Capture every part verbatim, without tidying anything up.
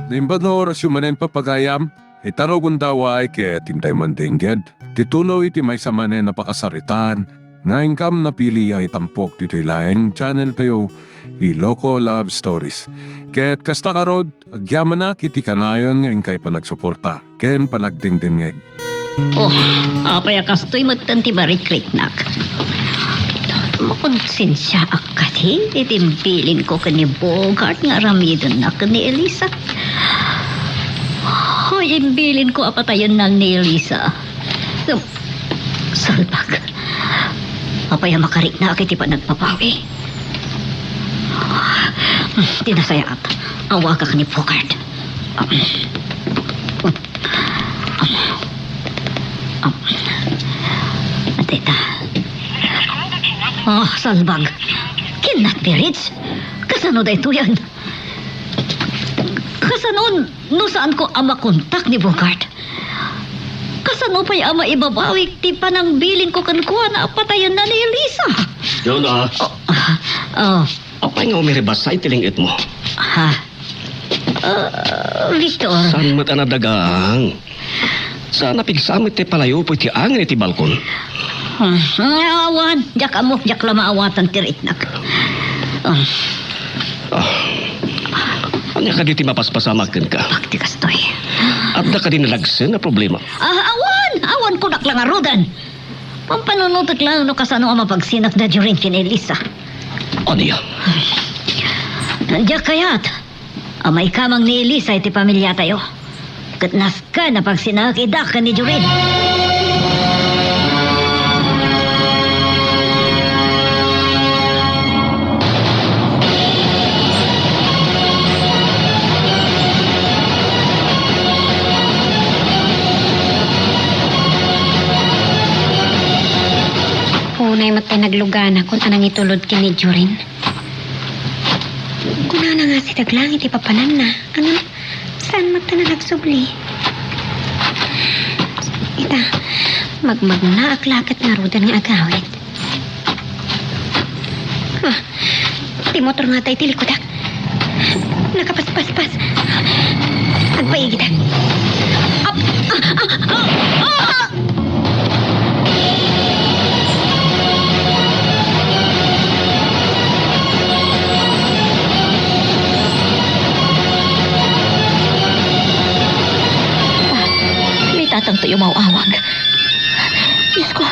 Naimbag nga orasyo manen, papagayam, ita rugonda a waay ket intay man dengged ti tuloy ti maysa manen a pakasaritaan nga inkam napili a itampok ditoy laeng channel tayo, Ilocos Love Stories. Ket kasta ngarud, agyamanak iti kanayon nga inkay panagsuporta ken panagdengdengngeg. Oh, apay a kastoy metten ti marikriknak? Makonsensiaak kadi iti imbilinko ken ni Bogart nga aramidenna ken ni Elisa. Hoy, imbilinko a patayenna ni Elisa. Ngem, salbag. Apay a makariknak iti panagbabawi? Ti nasayaat, awagak ni Bogart. Dayta. Ah, salbag. Cannot be reached. Kasano daytoyen? Kasano no saanko a makontak ni Bogart? Kasano pay a maibabawik ti panangbilinko kenkuana a patayenna ni Elisa? Jonah. Oh, ah, oh. Apay nga umiribasa iti lingitmo? Ha? Ah, Victor. Saan met a nadagang? Saan a pigsa met ti palayo pay ti angin iti balkon? Ah, awan, diak ammo, diak la maawatan ti riknak. Ah. Ah. Ania kadi ti mapaspasamak kenka? Bakti kastoy. Adda kadi nalagsen a problema? Ah, awan, awan kunak la ngaruden. Pampanunotek laeng no kasano a mapagsinak da Jorin ken Elisa. Ania? Diak kayat a maikamang ni Elisa iti pamiliatayo. Ket nasken a pagsinak ida ken ni Jorin. Unay met ta nagluganakon a nangitulod ken ni Jorin. Kunana nga asideg lang iti papananna, ngem saan met ta nagsubli. Ita, magmagnaak la ket ngaruden nga agawid. Ah, ti motor ngata iti likudak. Nakapaspaspas. Agpaigidak. Ap-, ah, ah, ah, ah! Ni tatangto umaw-awag. Diyos ko.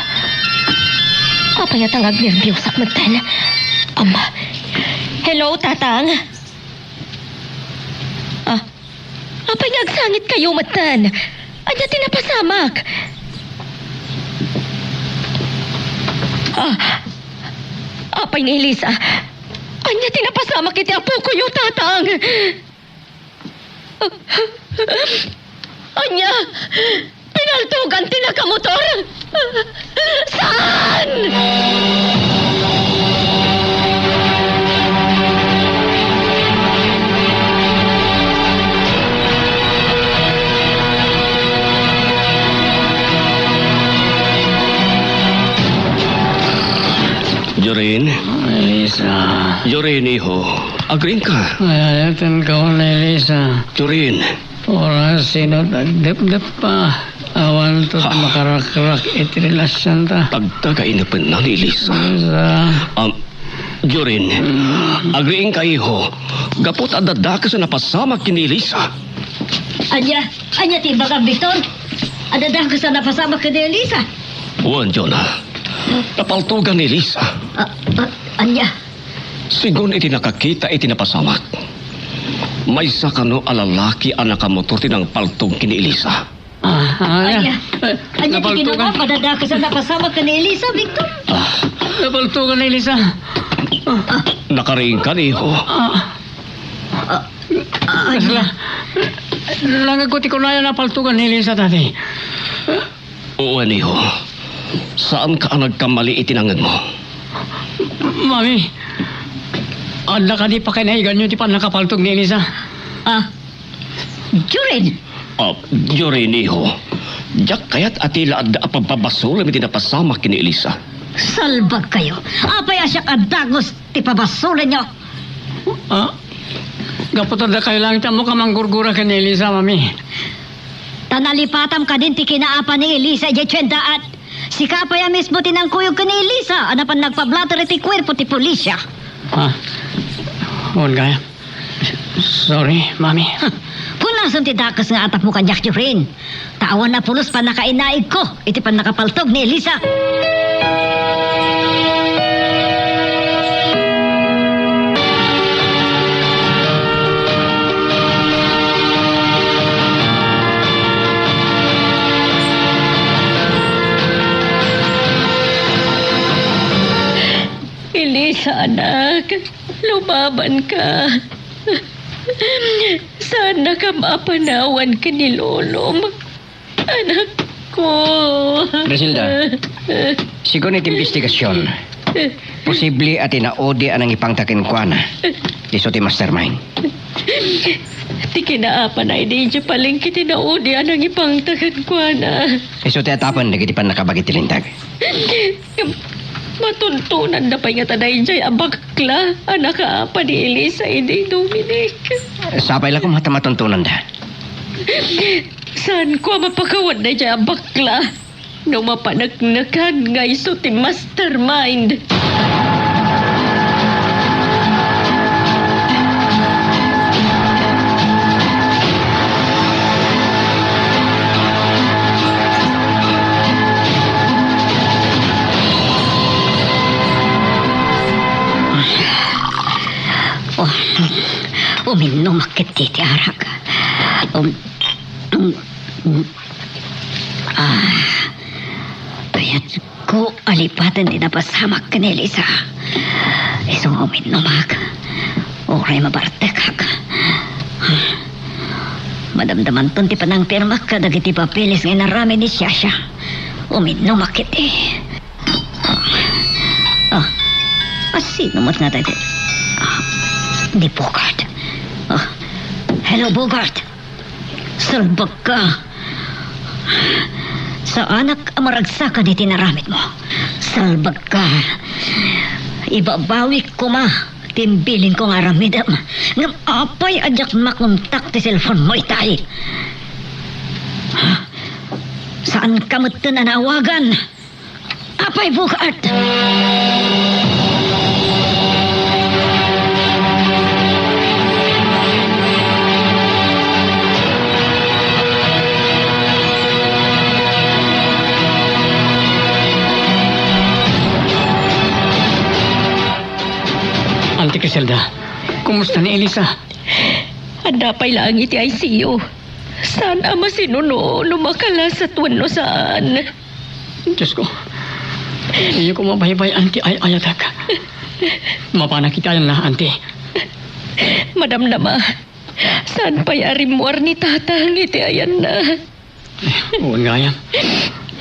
Apay a ta nga agnerbiosak metten? Ama. Hello, Tatang? Ah, apay nga agsangitkayo metten? Ania ti napasamak? Ah, apay ni Elisa? Ania ti napasamak iti apokoyo, Tatang? Ania? Pinaltugan ti nakamotor? Saan? Jorin? Elisa. Jorin, iho. Agriingka? Ay, ayatenka, Elisa. Jorin. Oras sino agdepdep pa. Awan to Ha? makarakrak iti relasyonta. Agtaga inepenna ni Elisa. Elisa. Um, Jorin, Mm. agriingka, iho. Gapu ta adda dakes a napasamak ken ni Elisa. Ania? Ania ti ibagam, Victor? Adda dakes a napasamak ken ni Elisa? Wen, Jonah. Napaltugan ni Elisa. Ah, ah, ania? Sigun iti nakakita iti napasamak, maysa kano a lalaki a nakamotor ti nangpaltog ken ni Elisa. Ah, ah, Ania? eh, Ania ti napaltugan. Ginawa? Madadakesan a napasamak ken ni Elisa, Victor? Ah. Napaltugan ni Elisa. Ah. Nakariingkan, iho. Ah. Ah, ah, Kasla. Langagko ti kunana napaltugan ni Elisa, Daddy. Wen, iho. Saanka a nagkamali iti nangegmo. Mami, adda kadi pakinayaganyo ti pannakapaltog ni Elisa? Ah, Jorin! Ah, Jorin, iho. Diak kayat a ti la adda a pagpabasolem iti napasamak ken ni Elisa. Salbagkayo! Apay a siak a dagus ti pabasolenyo? Ah, Gapu ta dakayo laeng ti ammok a manggurgura ken ni Elisa, Mami. Ta nalipatam kadin ti kinaapa ni Elisa idiay tiendaat. Sika pay a mismo ti nangkuyog ken ni Elisa a napan nagpablatter iti kuerpo ti pulisya. Ah, wen gayam. Sorry, Mami. Huh. Punasen ti dakes nga atapmo kaniak, Jorin. Ta awan a pulos pannakainaigko iti pannakapaltog ni Elisa. Elisa, anak, lumabanka. Saannakam a panawan ken ni Lolom. Anakko. Griselda, segun iti imbestigasion, posible a ti naudi a nangipangta kenkuana isu ti mastermind. Ti kinaapana idi idiay palengke ti naudi a nangipangta kenkuana. Isu ti atapen dagiti pannakabagi ti linteg. Matuntonanda pay ngata daydiay a bakla a nakaapa ni Elisa idi Dominic. Sapay la koma ta matuntonanda. Saanko a mapakawan daydiay a bakla no mapaneknekan nga isu ti mastermind. Oh, uminnumak ket ti arak. Um, um, um. Ah, kayatko a lipaten ti napasamak ken ni Elisa. Isu nga uminnumak, uray mabartekak. Madamdamanton ti panangpirmak kadagiti papeles nga inaramid ni Shasha. Uminnumak iti. Ah, asino met nga daydi? Ah, ni Bogart. Ah, hello, Bogart. Salbagka. Saanak a maragsakan iti naramidmo. Salbagka. Ibabawik koma ti imbilinko nga aramidem. Ngem apay a diak makontak ti cellphone mo itay? Saanka metten a naawagan? Apay, Bogart! Auntie Criselda, kumusta ni Elisa? Adda pay laeng iti I C U. Saan a masinuno no makalasat wenno saan. Diyos ko, diyo ko mabaybay, Auntie, ay-ayatek. Mapanak iti ayanna, Auntie. Madamdama, saan pay a rimmuar ni Tatang iti ayanna? Wen gayam.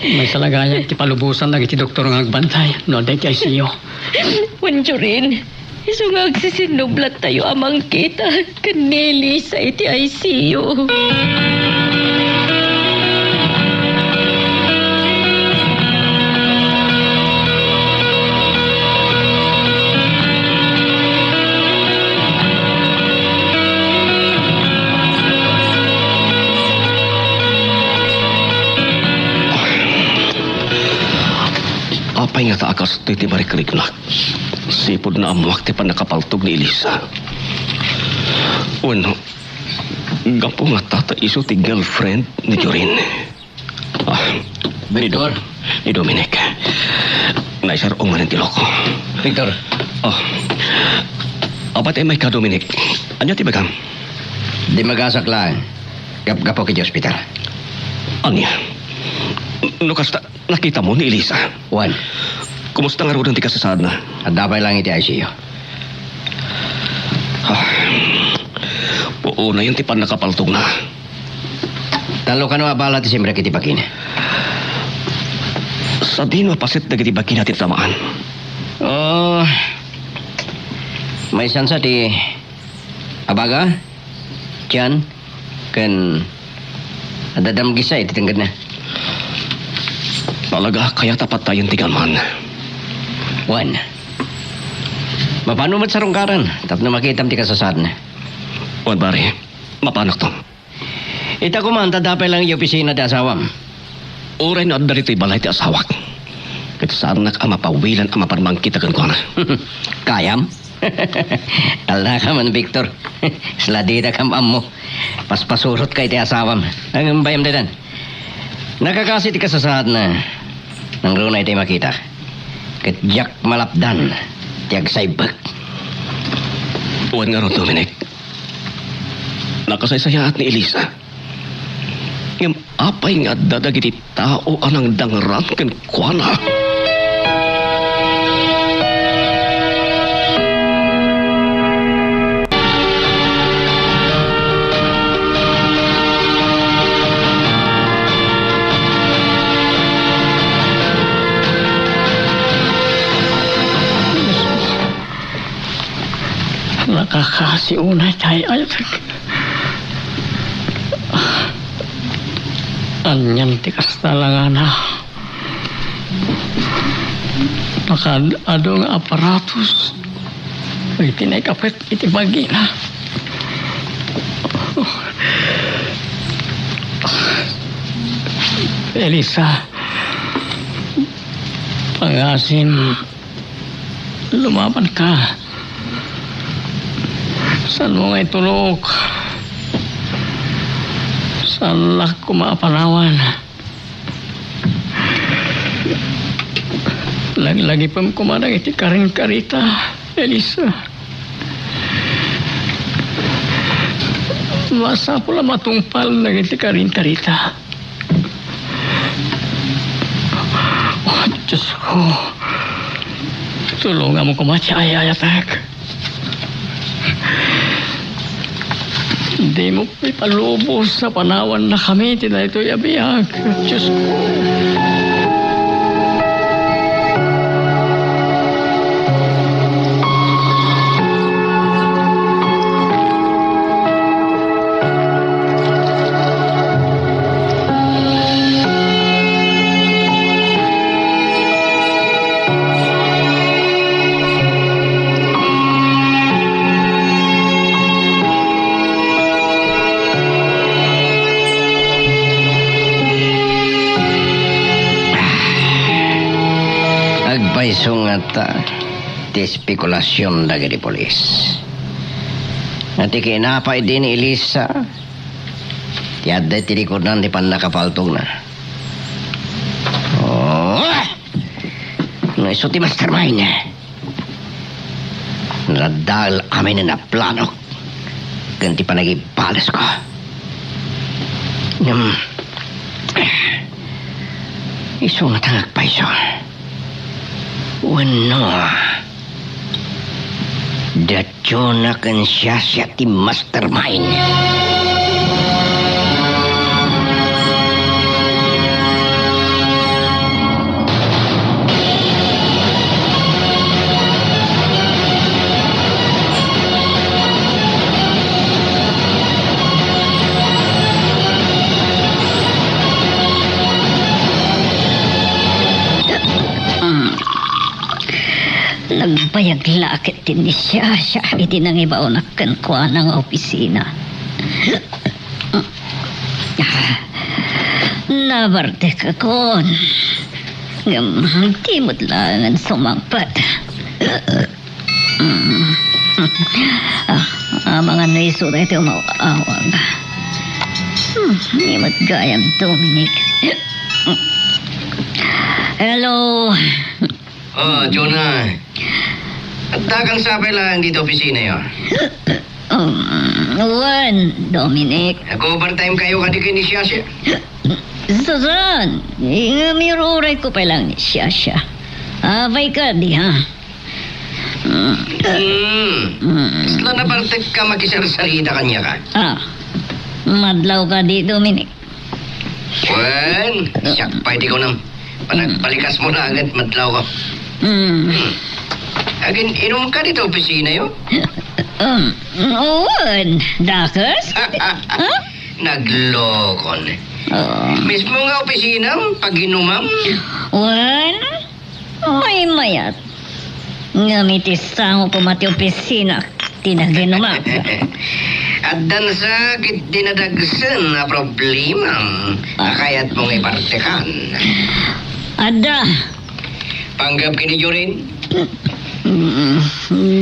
Maysa la gayam ti palubosan dagiti doktor nga agbantay no adda iti I C U. Wen, Jorin, isu nga agsisinnublattayo a mangkita ken ni Elisa iti I C U. Apay ngata a kastoy ti marikriknak? Sipud naammoak ti pannakapaltog ni Elisa. Wenno, gapu ngata ta isu ti girlfriend ni Jorin. Ah, Victor? Ni Dominic. Naisar-ong manen ti loko. Victor. Oh. Apat ay may ka, Dominic. Ania ti bagam? Dimagasak laeng. Gapgapok iti ospital. Ania? No kasta, nakitamo ni Elisa? Wen. Kumusta ngaruden ti kasasaadna? Adda pay laeng iti I C U. Ah. Puonayen ti pannakapaltogna. Tallo kano a bala ti simrek iti bagina. Sadino a paset dagiti bagina ti tamaan? Oh, maysansa ti abaga, tian, ken adda damgisa iti tenggedna. Talaga, kayat a patayen ti galman. Wen. Mapano met sarungkaran tapno makitam ti kasasaadna? Wen, pare, mapanakto. Ita koma, ta adda pay laeng idiay opisina ti asawam. Uray no adda ditoy balay ti asawak, ket saannak a mapawilan a maparmangkit kenkuana. Kayam? Talnaka man, Victor. Kasla didak am-ammo. Paspasurotka iti asawam. Ngem bayam daytan. Nakakasi ti kasasaadna. Nangruna itay makita. Ket diak malapdan ti agsaibbek. Wen ngarud, Dominic. Nakasaysayaat ni Elisa. Ngem apay nga adda dagiti tao a nangdangran kenkuana? Nakakasi unay ti ay-ayatek. Anian ti kasta langana? Nakaad-adu nga aparatos dagiti naikapet iti bagina. Elisa, pangasim, lumabanka. Saanmo nga itulok. Saannak koma a panawan. Laglagipem koma dagiti karinkarita, Elisa. Masapul a matungpal dagiti karinkarita. Oh, Diosko, tulongam koma ti ay-ayatek. Dimo ipalubos a panawannakami ti daytoy a biag, Diosko. Agpayso ngata ti espekulasion dagiti pulis. Nga ti kinapay idi ni Elisa, ti adda iti likudna ti pannakapaltogna. Oh! No isu ti mastermind, nadadael amin a planok ken ti panagibalesko. Ngem, isu ngata nga agpayso. Wenno, da Jonah ken Shasha ti mastermind. Mm. Nagbayag la ket ti ni Shasha iti nangibaonak kenkuana nga opisina. Nabartekakon. Ngem di met laengen sumangpet. Ah, amangan no isu daytoy umaw-awag. Hmm, di met gayam, Dominic. Hello. Oh, Jonah. Adda kang sapay laeng dita opisinayo? Um, wen, Dominic. Nag-overtime kayo kadi ken ni Shasha? Saan? Ngem uray ko pay laeng ni Shasha. Apay kadi, ha? Mm. Mm. Mm. Kasla nabartekka makisarsarita kaniaka? Ah, madlaw kadi, Dominic. Wen, siak pay ti kunam. Panagbalikasmo laeng ket madlawko. Mm. Hmm. Agin-inumka dita opisinayo? Um, wen, dakes? Ha? Naglokon. Oh. Mismo nga opisinam, pag-inumam? Wen, maymayat. Ngem iti sango koma ti opisina, ti naginumak. Addan sa ket dinadagsen a problemam a kayatmo nga ipartekan. Adda. Panggep ken ni Jorin? Mm,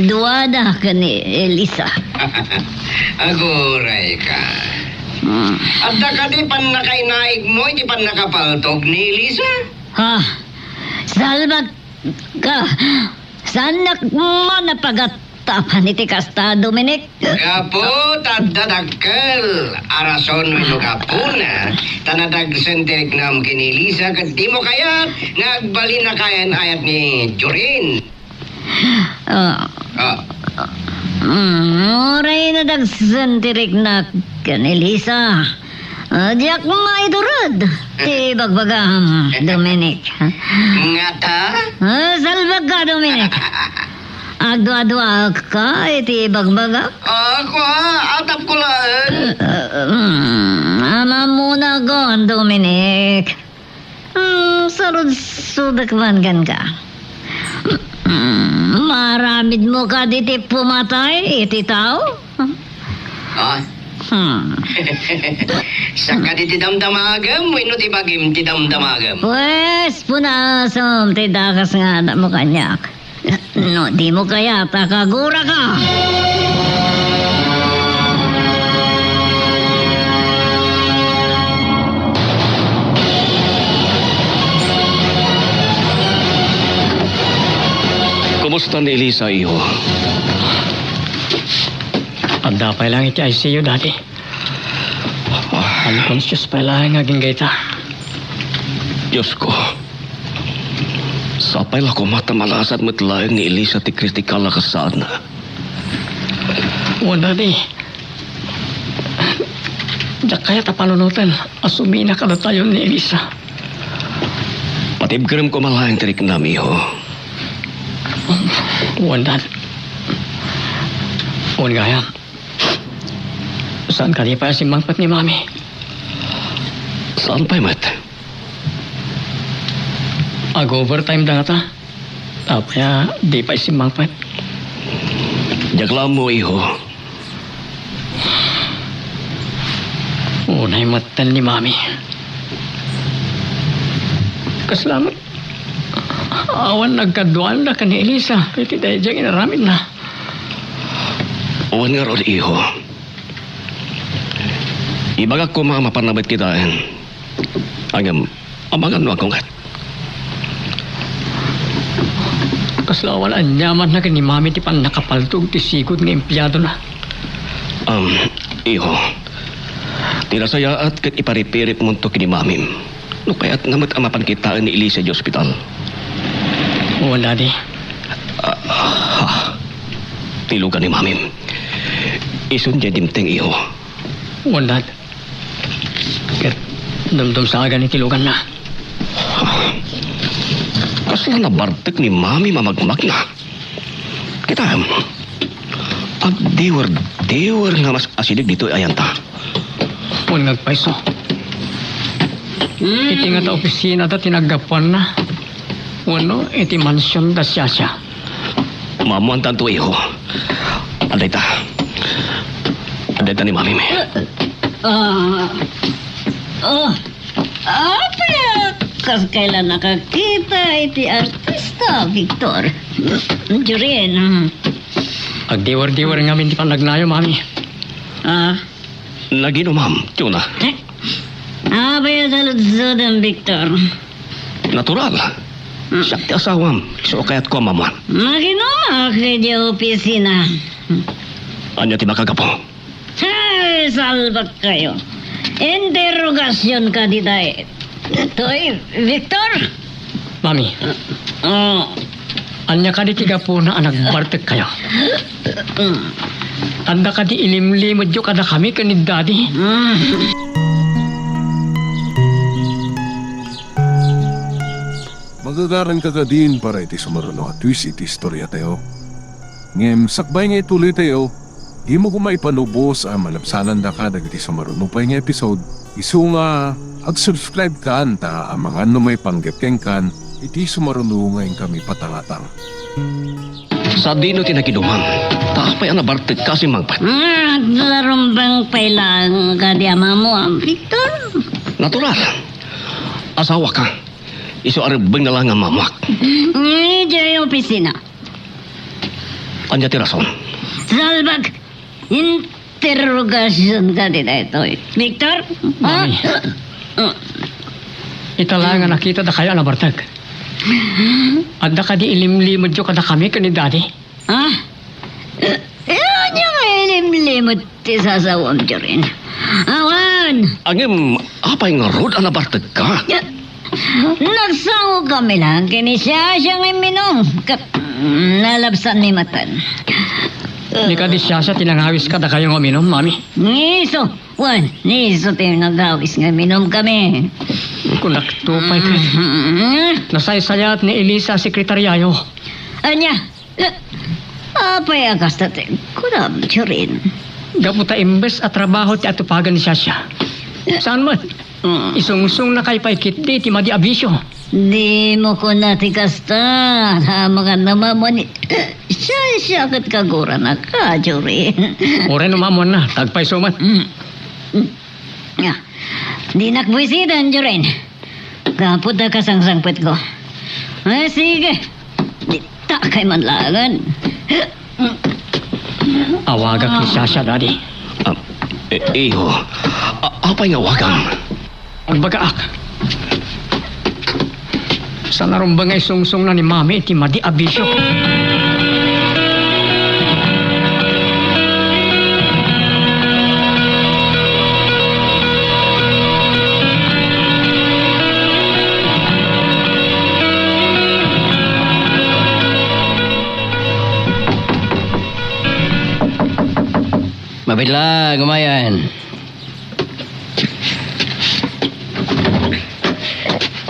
duada ken ni Elisa. Aguray ka. Mm. Adda kadi pannakainaigmo iti pannakapaltog ni Elisa? Ha? Salbag ka. Saannak man a pagattapan iti kasta, Dominic? Gapu ta adda dakkel a rason wenno gapuna ta nadagsen ti riknam ken ni Elisa ket dimo kayat nga agbalin a kayan-ayat ni Jorin. Ah. Ah. Mm, uray nadagsen ti riknak ken ni Elisa. Ah, diak maitured ti bagbagam, Dominic. Ngata? Ah, salbag ka, Dominic. Agduaduaak ka iti bagbagam. Ah, kua, atap ko laeng. Ah, mm, amamunagon, Dominic. Hmm, sarudsodek man kenka. Hmm, maaramidmo kadi ti pumatay iti tao? Ah? Hmm. Saka di ti damdamagem, wenno ti bagim ti damdamagem? Pwes, punasom ti dakas nga anakmo kaniak. No, dimo kayat a kaguraka. Kumusta ni Elisa, iho? Adda pay lang iti I C U, Daddy. Unconscious pay laeng agingga ita. Diosko, sapay la koma ta malasat met laeng ni Elisa ti kritikal a kasaadna. Wen, Daddy. Diak kayat a panunoten a sumina kadatayo ni Elisa. Patibkerem koma laeng ti riknam, iho. Wen, Dad. Wen gayam. Saan kadi pay a simmangpet ni Mami? Saan pay met? Ag-overtime da ngata. Apay a di pay simmangpet? Diak la ammo, iho. Unay metten ni Mami. Kasla met awan nagkaduaanda ken ni Elisa iti daydiay nga inaramidna. Wen ngarud, iho. Ibagak koma a mapanna met kitaen. Ngem, amangan no aggunget. Kasla awan aniamanna ken ni Mami ti pannakapaltog ti sigud nga empleyadona. Um, iho, ti nasayaat ket iparipiripmonto ken ni Mamim no kayatna met a mapan kitaen ni Elisa iti ospital. Wen, Daddy. Ah, ha. Tilogan ni Mamim. Isun diay dimteng, iho. Wen, Dad. Ket dumdumsagan iti luganna. Kasla nabartek ni Mami a magmagna. Kitaem, agdiwer-diwer nga mas asideg ditoy ayanta. Wen nga agpayso. Iti ngata opisina ta ti naggapuanna. Wenno iti mansion da siasia. Maammoantanto, iho. Adda ita. Adda ita ni Mamim. Ah. Oh. Apay, kas kayla nakakita iti artista, Victor? Jorin, ah. Agdiwer-diwer ngamin ti panagnayo, Mami. Ah. Naginumam, Tiona. Eh? Apay a saludsodem, Victor? Natural. Mm. Siak ti asawam, isu a kayatko a maammoan. Naginumak idiay opisina. Ania ti makagapu? Ay, salbag kayo. Interrogasyon ka dita, eh. Toy, Victor? Mami. Oh. Ania kadi ti gapuna a nagbartek kayo? Mm. Adda kadi ilimlimedyo kadakami ken ni Daddy? Mm. Magagaranka kadin para iti sumaruno a twist iti istoriatayo. Ngem sakbay nga ituloytayo, dimo koma ipanubos a malabsanandaka dagiti sumaruno pay nga episode, isu nga ag-subscribe kan ta amangan no maipanggep kenkan iti sumaruno nga inkami patangatang. Sadino ti nagiduman? Ta apay a nabartekka a simmangpet? Ah, aglarumbeng pay laeng kadi amamo, Victor. Natural. Asawaka. Isu a rebbengna laeng a mamuak. Idiay opisina. Ania ti rason? Salbag! Interrogasion kadi daytoy. Victor? Ha? Mami. Ita laeng a nakita dakayo a nabartek. Adda kadi ilimlimedyo kadakami ken ni Daddy? Ha? Eh, ania nga ilimlimed ti sasawam, Jorin? Awan! Ngem, apay ngarud a nabartekka? Nagsangokami laeng ken ni Shasha nga imminum. Ka-, nalabsanmi maten. Ni kadi Shasha ti nangawis kadakayo nga uminum, Mami? Ni isu. Wen, ni isu ti nagawis nga imminumkami. Kunakto pay ket. Mm. Nasaysayaat ni Elisa a sekretariayo. Ania? Apay a kasta ti kunam, Jorin? Gapu ta imbes a trabaho ti atupagan ni Shasha, saan met? Mm. Isungsongna kay pay ketdi ti madi a bisio. Dimo kuna ti kasta. Amangan na mamani. Shasha ket kaguranaka, Jorin. Uray no mamuanna, ta agpayso met. Mm. Mm. Ah, dinak buisiten, Jorin. Gapu ta kasangsangpetko. Ah, sige. Ditakay man laengen. Awagak ni Shasha, Daddy. Ah, eh, iho, a-, apay nga awagam? Agbagaak. Saan a rumbeng nga isungsongna ni Mami iti madi a bisio. Mabiit la, gumayan.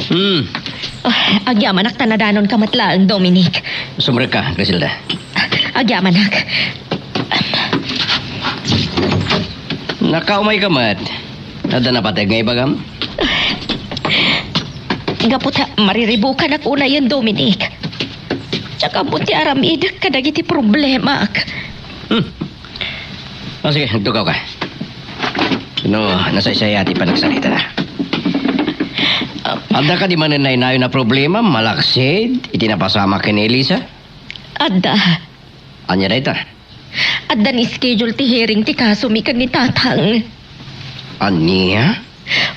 Hmm. Ah, agyamanak ta nadanonka met laeng, Dominic. Sumrekka, Griselda. Agyamanak. Nakaumayka met. Adda napateg nga ibagam? Gapu ta mariribukanak unayen, Dominic. Diak ammo ti aramidek kadagiti problemak. Hmm. O, sige, agtugaw ka. No, nasaysayaat ti panagsarita. Adda kadi manen nainayon a problema, malaksid, iti napasamak ken ni Elisa? Adda. Ania dayta? Adda ni-schedule ti hearing ti kasomi ken ni Tatang. Ania?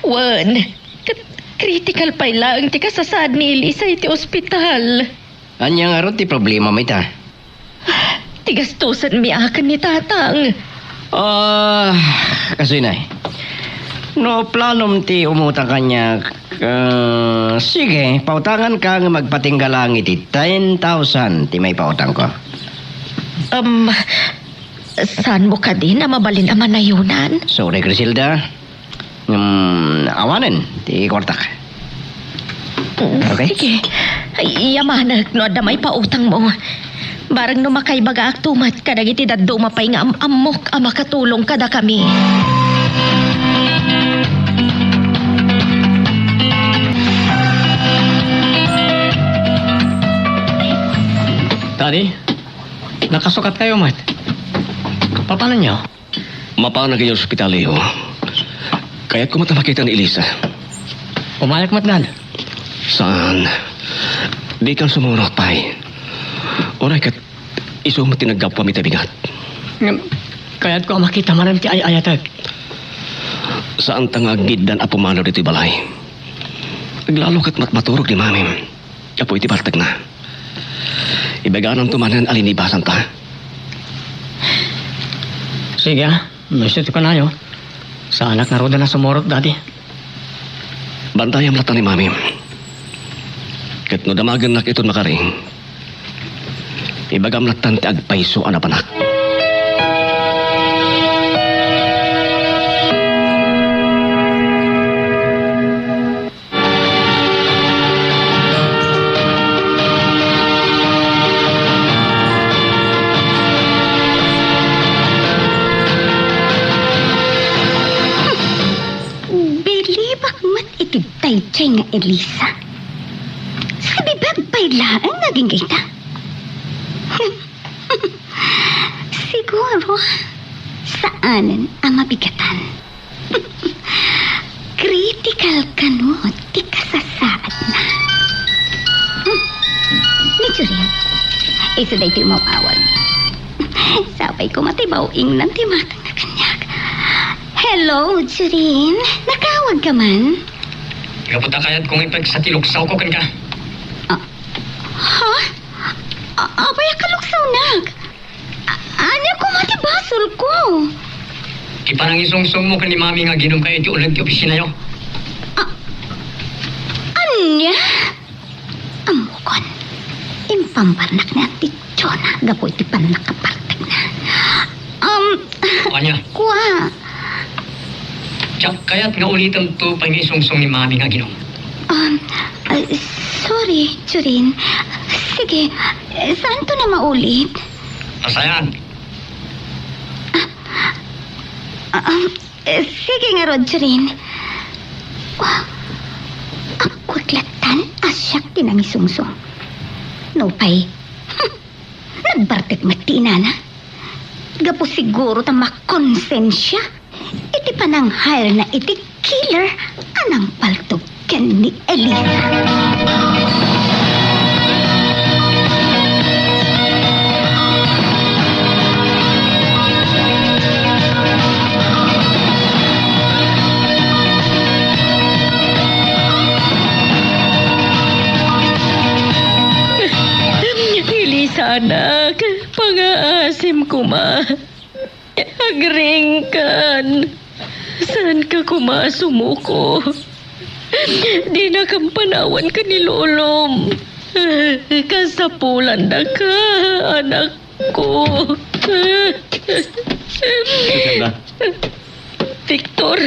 Wen, ket critical pay laeng ti kasasaad ni Elisa iti ospital. Ania ngarud ti problemam ita? Ti gastusenmi a ken ni Tatang. Ah, kastoy nay. No planom ti umutang kaniak, ah, sige, pautanganka ngem agpatingga laeng iti ten thousand ti maipautangko. Um, saanmo kadi a mabalin a manayonan? Sorry, Griselda. Hmm, awanen ti kuartak. Okay? Sige. Ay, yamanek no adda maipautangmo. Bareng no makaibagaakto met kadagiti dadduma pay nga am-ammok a makatulong kadakami. Daddy, nakasukatkayo met. Papananyo? Mapanag idiay ospital, iho. Kayatko met a makita ni Elisa. Umayak met, Dad. Saan? Dikan sumurot pay. Uray ket isu met ti naggapuam iti bigat. Ngem, kayatko a makita manen ti ay-ayatek. Saanta nga aggiddan a pumanaw ditoy balay. Aglalo ket matmaturog ni Mamim. Gapu iti bartekna. Ibagananto manen a linibasanta. Sige, ah. No isu ti kunayo, saanak ngaruden a sumurot, Daddy. Bantayam latta ni Mami. Ket no damagennak iton makari, ibagam lattan ti agpayso a napanak. Bilibak met iti daydiay nga Elisa. Sabibag pay laeng nga agingga ita. Saanen a mabigatan. Critical kano ti kasasaadna. Hmm. Ni Jorin, isu daytoy umaw-awag. Sapay koma ti baw-ingnan ti matangna kaniak. Hello, Jorin. Nakaawag ka man? Gapu ta kayat kong ipeksa ti luksawko kenka. Ah, ha? A-, apay a kaluksawnak? A-, ania koma ti basolko? Ti panangisungsongmo ken ni Mami nga aginomkayo iti uneg ti opisinayo. A-, ania? Ammokon, impambarnak ni Auntie Chona gapu iti pannakabartekna. Um, Ania? Kua. Diak kayat nga ulitemto pay nga isungsong ni Mami nga aginom. Um, uh, sorry, Jorin. Sige, saanto na maulit? Pasayan. Ah, ah, um, eh, sige ngarud, Jorin. Wah, akwek lattan a siak ti nangisungsong. Nupay, hmm, nagbartek met ti inana. Gapu siguro ta makonsensia iti panang-hire na iti killer a nangpaltog ken ni Elisa. Elisa, anak, pangaasim koma. Agringkan. Saanka koma a sumuko. Dinakam panawan ken ni lolom. Kasapulannaka, anakko. Sandali. Victor.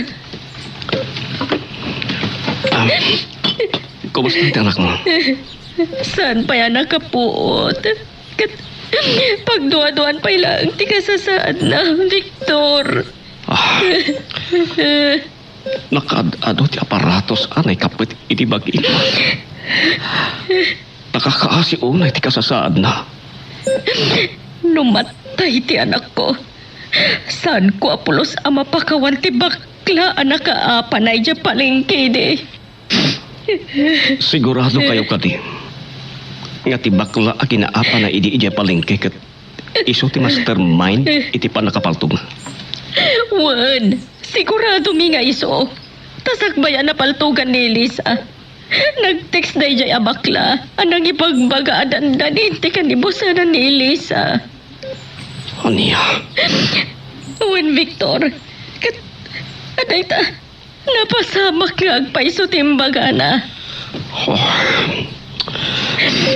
Ah, kumusta ti anakmo? Saan pay a nakapuot? Ket pagduaduan pay laeng ti kasasaadna, Victor. Ah. Nakaad-adu ti aparatos a naikappet iti bagina. Nakakaasi unay ti kasasaadna. No matay ti anakko, saanko a pulos a mapakawan ti bakla a nakaapana idiay palengke idi. Sigurado kayo kadi nga ti bakla a kinaapana idi idiay palengke ket isu ti mastermind iti pannakapaltogna? Wen, siguradomi nga isu. Ta sakbay a napaltogan ni Elisa, nag-text daydiay a bakla a nangibagbaga a dandanin ti kanibusanan ni Elisa. Ania? Wen, Victor, ket adayta, napasamak nga agpayso ti imbagana. Oh.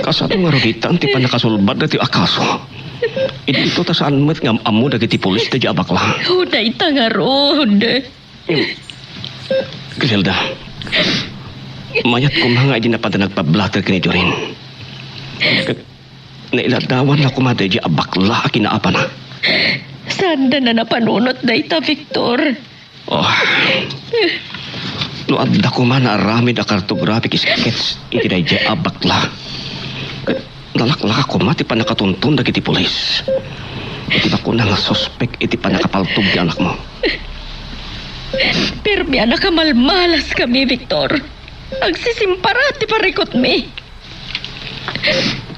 Kasano ngarud itan ti pannakasulbad daytoy a kaso? Idto ta saan met nga am-ammo dagiti pulis daydiay a bakla. Oh, dayta ngarud. Em, Griselda, mayat koma nga idi napan ta nagpablatter ken ni Jorin. Ket nailadawanna koma daydiay a bakla a kinaapana. Saanda na napanunot dayta, Victor. Oh. No adda koma naaramid a cartographic sketch iti daydiay a bakla, ket nalaklaka koma ti pannakatunton dagiti pulis iti bakuna nga suspek iti pannakapaltog ti anakmo. Permi a nakamalmalaskami, Victor. Agsisimparat ti parikutmi.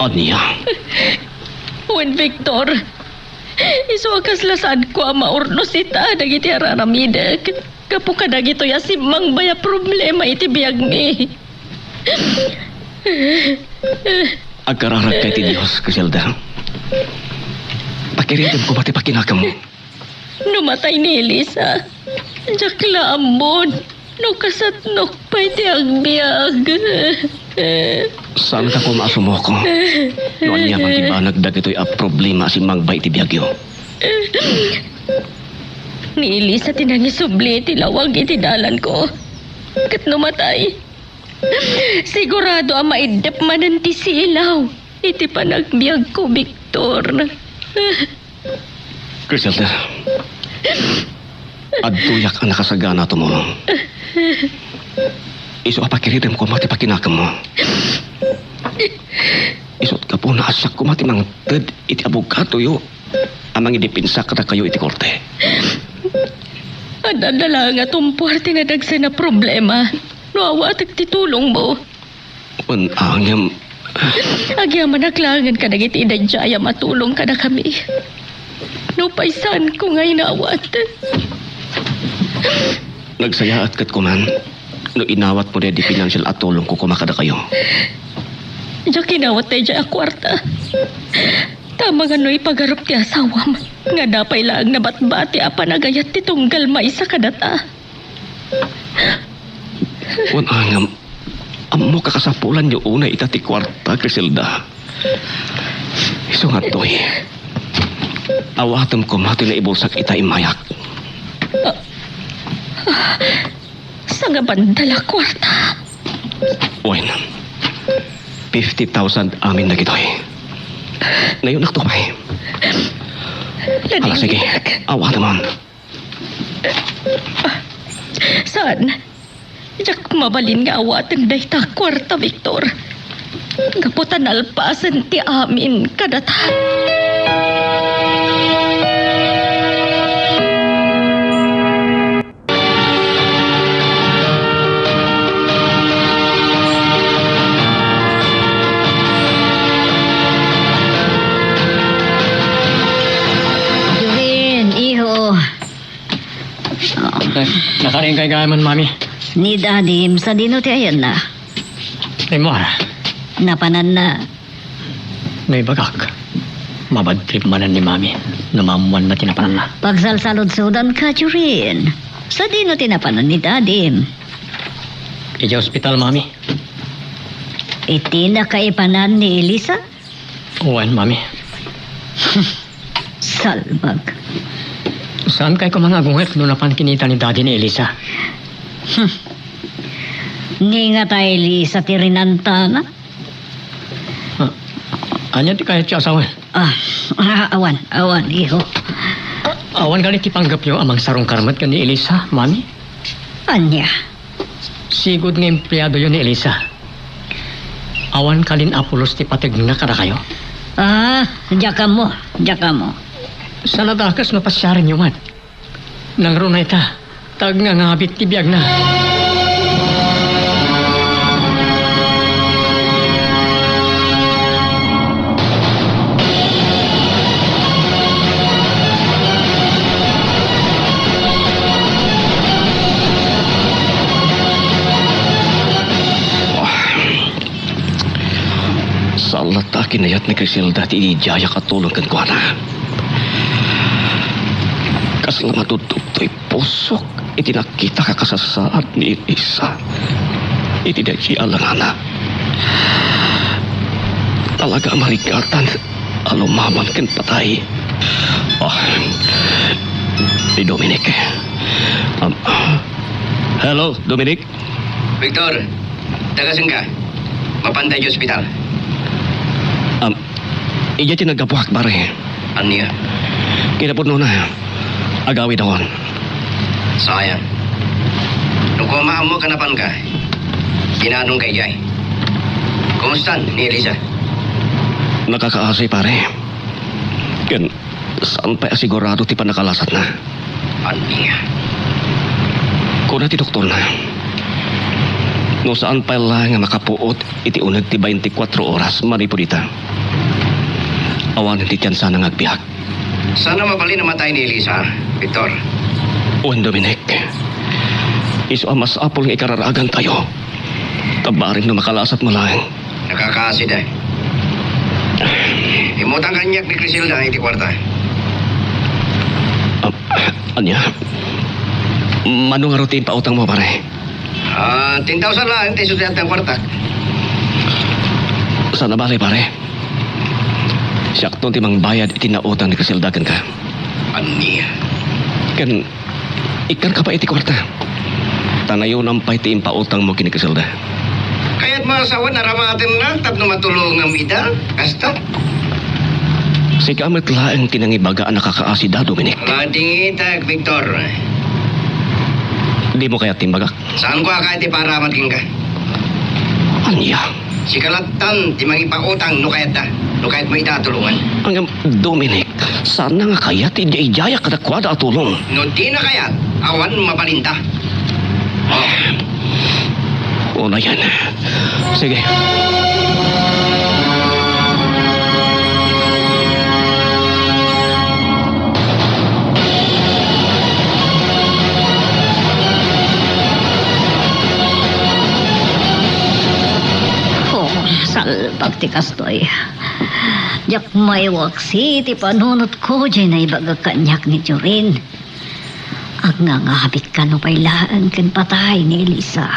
Ania? Wen, Victor, isu a kasla saanko a maurnos ita dagiti araramidek gapu kadagitoy a simmangbay a problema iti biagmi. Agkararagka iti Dios, Griselda. Pakiridem koma ti pakinakemmo. No matay ni Elisa, diak la ammon no kasatnok pay ti agbiag. Saanka koma a sumuko no aniaman ti banag dagitoy a problema a simmangbay iti biagyo. Ni Elisa ti nangisubli iti lawag iti dalanko. Ket no matay, sigurado a maiddep manen ti silaw iti panagbiagko, Victor. Griselda, adtoyak a nakasagana a tumulong. Isu a pakiridem koma ti pakinakemmo. Isu't gapuna a siak koma ti mangted iti abogadoyo mangidepensa kadakayo iti korte. Adda laeng a tumpuar ti nadagsen a problema no awatek ti tulongmo. Wen a ngem, agyamanak laengen kadagiti idiaydiayam a tulong kadakami. Nupay saanko nga inawat. Nagsayaat ket kuman no inawatmo daydi pinansial a tulongko koma kadakayo. Diak inawat daydiay a kuarta. Ta amangan no ipagarup ti asawam, ngada pay laeng nabatbati a panagayat ti tunggal maysa kadata. Wen a ngem, ammok a kasapulanyo unay ita ti kuarta, Criselda. Isu ngarud, awatem koma ti naibulsak ita immayak. Sangabandal a kuarta. Wen, fifty thousand amin dagitoy. Nayonakto pay. Ala, sige. Awatemon. Saan? Diak mabalin nga awaten dayta kuarta, Victor. Gapu ta nalpasen ti amin kadata. Jorin, iho. Na-, nakariing kay gayam, Mami. Ni Dadim, sadino ti ayanna? Ay, Mara. Napananna. No ibagak, mabadtrip manen ni Mami no maammuanna ti napananna. Pagsalsaludsodanka, Jorin. Sadino ti napanan ni Dadim? Idiay ospital, Mami. Iti nakaipanan ni Elisa? Wen, Mami. Salbag. Saankay koma nga agunget no napan kinita ni Daddy ni Elisa? Hmm. Ni nga ta Elisa ti rinantana? Ah, ania ti kayatyo a sawen? Ah, ah, awan, awan, iho. Awan kadi ti panggepyo a mangsarungkar met ken ni Elisa, Mami? Ania? Sigud nga empleadoyo ni Elisa. Awan kadin a pulos ti pategna kadakayo? Ah, diak ammo, diak ammo. Saan a dakes no pasiarenyo met. Nangruna ita, ta agngangabit ti biagna. Saan latta a kinayat ni Criselda ti idiayak a tulong kenkuana. Kasla matudtudto ti pusok iti nakitak a kasasaad ni Elisa iti daydi a langana. Talaga a marigatan a lumaban ken patay. Ah, ni Dominic. Um, hello, Dominic? Victor, dagasenka. Mapanda idiay ospital. Um, idiay ti naggapuak, pare. Ania? Kinapudnona, agawidakon. Sayang. No koma ammo a napanka, kinanonka idiay. Kumustan ni Elisa? Nakakaasi, pare. Ken saan pay a sigurado ti pannakalasatna. Ania? Kuna ti doktorna, no saan pay laeng a makapuot iti uneg ti baintikwatro oras manipud ita, awanen ti tiyansana nga agbiag. Saan a mabalin a matay ni Elisa, Victor? Wen, Dominic. Isu a masapul nga ikararagantayo. Ta bareng no makalasatmo laeng. Nakakaasida. Immutang kaniak ni Criselda iti kuarta. Ah, ania? Mano ngarud ti impautangmo, pare? Ah, ten thousand laeng ti isu ti adda ti kuartak. Saan a bale, pare. Siakton ti mangbayad iti nautang ni Criselda kenka. Ania? Ken ikkanka pay iti kuarta. Ta nayonam pay ti impautangmo ken ni Criselda. Kayatmo a sawen aramatenna tapno matulongam ida? Kasta? Sika met laeng ti nangibaga a nakakaasida, Dominic. Madingitak, Victor. Dimo kayat ti imbagak? Saanko a kayat ti paramat kenka? Ania? Sika lattan ti mangipautang no kayatda. No kayatmo ita a tulongan. Ngem, Dominic, saan nga kayat ti idiay-idiayak kadakuada a tulong. No dina kayat, awan mabalinda. Oh. Unayen. Sige. Oh, salbag ti kastoy. Diak maiwaksi ti panunotko diay naibagak kaniak ni Jorin. Agngangabitka nupay laeng ken patay ni Elisa.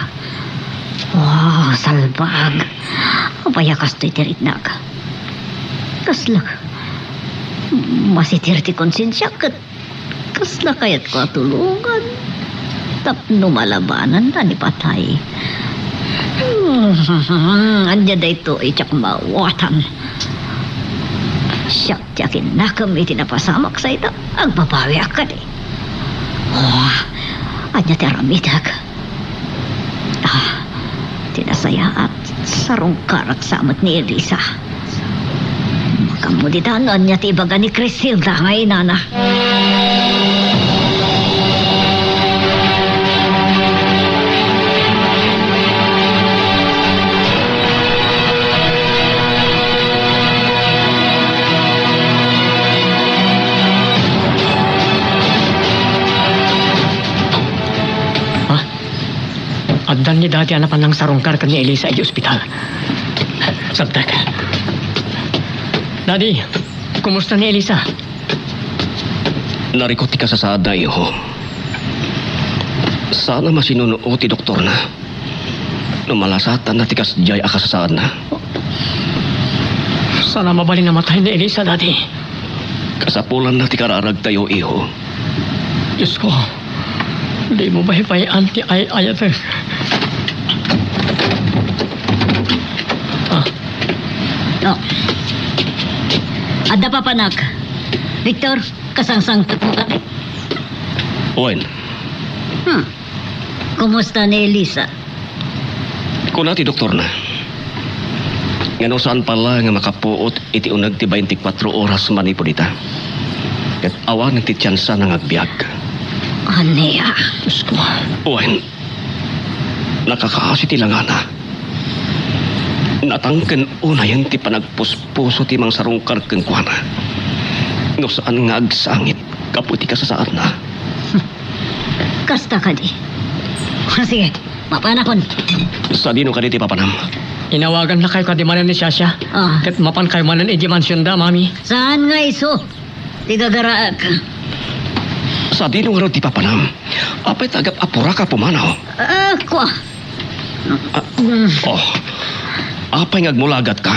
Oh, salbag. Apay a kastoy ti ritnak? Kasla masitir ti konsensiak ket kasla kayatko a tulongan tapno malabananna ni patay. Hmm, ania daytoy diak maawatan? Siak ti akinnakem iti napasamak, sayda, agbabawiak kadi. Oh, ania ti aramidek? Ah, ti nasayaat, sarungkarak sa met ni Elisa. Makaammo dita no ania ti ibaga ni Crisilda nga inana. Ha? Addan ni Daddy a napan nangsarungkar ken ni Elisa iti ospital. Sabtek. Daddy, kumusta ni Elisa? Narikut ti kasasaadna, iho. Saan a masinunoo ti doktorna no malasatanna ti kasdiay a kasasaadna. Saan a mabalin a matay ni Elisa, Daddy. Kasapulanna ti kararagtayo, iho. Diosko, dimo baybay-an ti ay-ayatek. Ah. Oh. Adda papanak. Victor, kasangsangpetmo kadi? Wen. Hmm. Kumusta ni Elisa? Kuna ti doktorna nga no saan pala nga makapuot iti uneg ti baintikwatro oras manipud ita, ket awanen ti tiansana nga agbiag. Ania? Diosko. Wen, nakakaasi ti langana. Natangken unayen ti panagpuspuso ti mangsarungkar kenkuana no saan nga agsangit gapu iti kasasaadna. Kasta kadi. Sige, mapanakon. Sadino kadi ti papanam? Inawagannakayo kadi manen ni Shasha. Ah. Ket mapankayo manen iti mansionda, Mami. Saan nga isu ti gagaraek? Sadino ngarud ti papanam? Apay ta agap-apurak a pumanaw? Ah, kua. Ah, oh. Apay nga agmulagatka?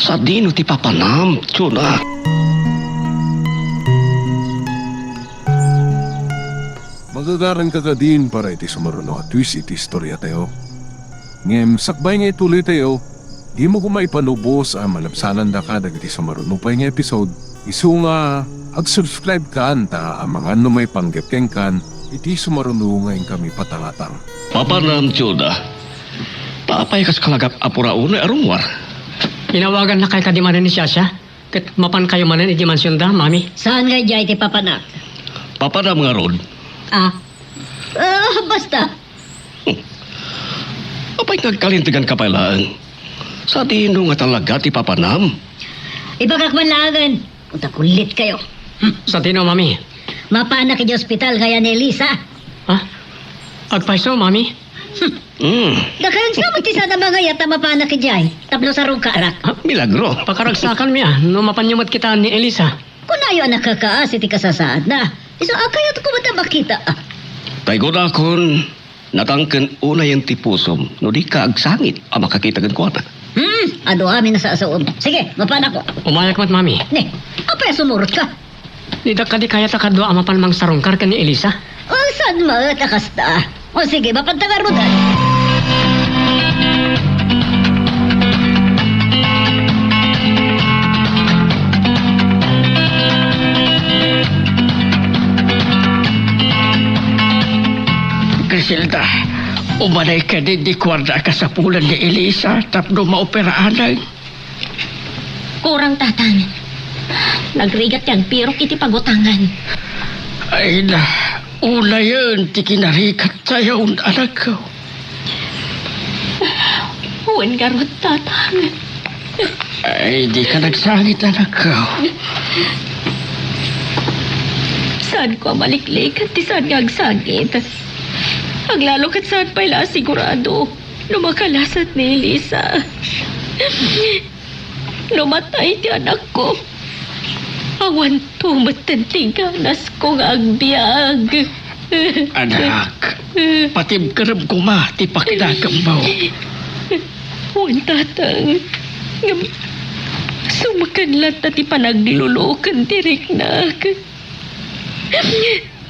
Sadino ti papanam, Chuna? Magagaranka kadin para iti sumaruno a twist iti istoriatayo. Ngem sakbay nga ituloytayo, dimo koma ipalubos a malabsanandaka dagiti sumaruno pay nga episode. Isu nga ag-subscribe kan ta amangan no maipanggep kenkan iti sumaruno nga inkami patangatang. Papanam, Chuna. Ta apay kas kalagak a puraon a rummuar? Inawagannakayo kadi manen ni Shasha, ket mapankayo manen iti mansionda, Mami. Saan nga idiay ti papanak? Papanam ngarud. Ah? Ah, basta. Hmm. Apay nga agkalinteganka pay laeng? Sadino nga talaga ti papanam? Ibagak man laengen. Punta kulit kayo. Hmm. Sadino, Mami? Mapanak iti ospital nga yan ni Elisa. Ha? Agpayso, Mami? Hmm. Dakayon sa met ti saan a mangayat a mapanak idiay tapno sarungkarak. Ah, milagro. Pakaragsakanmi a no mapanyo met kitaan ni Elisa. Kunayo a nakakaasi ti kasasaadna. Isu a kayatko met a makita. Tay kunakon, natangken unayen ti pusom no dika agsangit a makakita kenkuana. Hmm, adu amin a sasaom. Sige, mapanakon. Umayak met, Mami. Ne, apay a sumurotka? Diak kadi kayat a kadua a mapan mangsarungkar ken ni Elisa? O, saan met a kasta? O, sige, mapanta ngaruden. Criselda, umanay kadi di kuarda a kasapulan ni Elisa tapno maoperaan. Kurang, Tatang. Nagrigat ti agpirok iti pagutangan. Ay na, unayen ti kinarigat tayo, anakko. Wen ngarud, Tatang. Ay, di ka nagsangit, anakko. Saanko a maliklikan ti saan nga agsangit. Aglalo ket saan pay la a sigurado no makalasat ni Elisa. No matay ti anakko, awanto metten ti ganasko nga agbiag. Anak, patibkerem koma ti pakinakemmo. Wen, Tatang, ngem sumeken latta ti panagluluken ti riknak.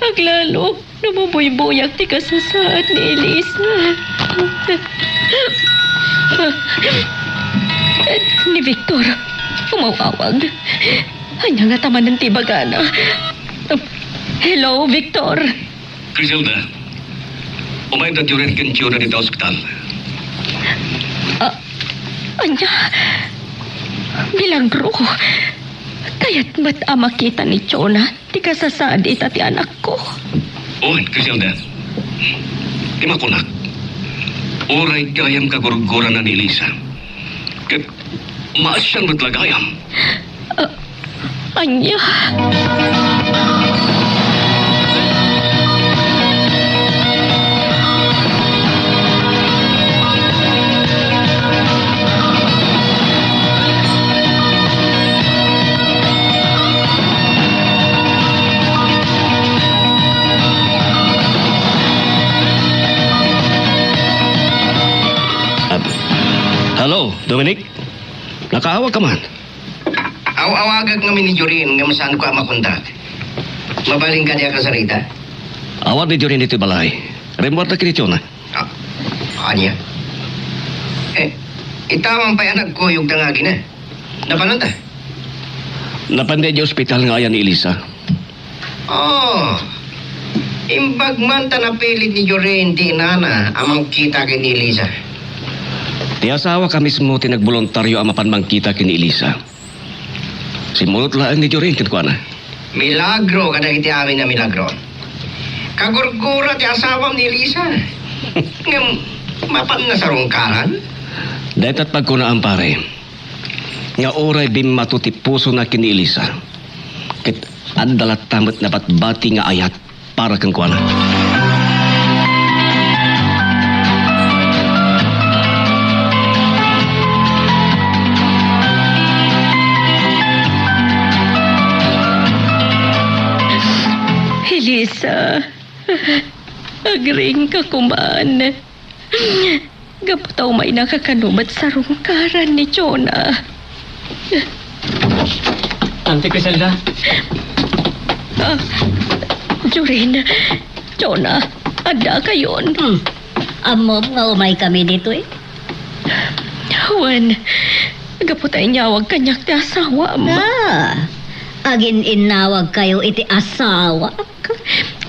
Aglalo no mabuybuyak ti kasasaad ni Elisa. Ni Victor, umaw-awag. Ania ngata manen ti ibagana? Hello, Victor. Criselda, umayda Jorin ken Jonah dita ospital. Ah, ania? Milagro. Kayat met a makita ni Jonah ti kasasaad ita ti anakko. Wen, Criselda. Ti makunak, uray gayam kagurgurana ni Elisa. Ket maasian met la gayam. Ah, ania? Ah, hello, Dominic? Nakaawag ka man? Aw-awagak ngamin ni Jorin ngem saanko a makontak. Mabalin ka diak a sarita? Awan ni Jorin iti balay. Rimmuarda ken ni Jonah. Ah, ania? Eh, ita man pay a nagkuyogta nga agina. Napananta? Napanda idiay ospital nga ayan ni Elisa. Oh, imbag man ta napilit ni Jorin ti inana a mangkita ken ni Elisa. Ti asawak a mismo ti nagboluntario a mapan mangkita ken ni Elisa. Simmulot laeng ni Jorin kenkuana. Milagro kadagiti amin a milagro. Kagurgura ti asawam ni Elisa. Ngem, mapanna sarungkaran? Dayta ti pagkunaam, pare, nga uray bimmato ti pusona ken ni Elisa, ket adda latta met nabatbati nga ayat para kenkuana. Elisa, agringka koman. Gapu ta umaynaka kano met sarungkaran ni Jonah. Auntie Criselda? Ah, Jorin, Jonah, addakayon. Hmm. Ammom nga umaykami ditoy? Wen, gapu ta inyawag kaniak ti asawam. Ah, agin-innawagkayo iti asawak?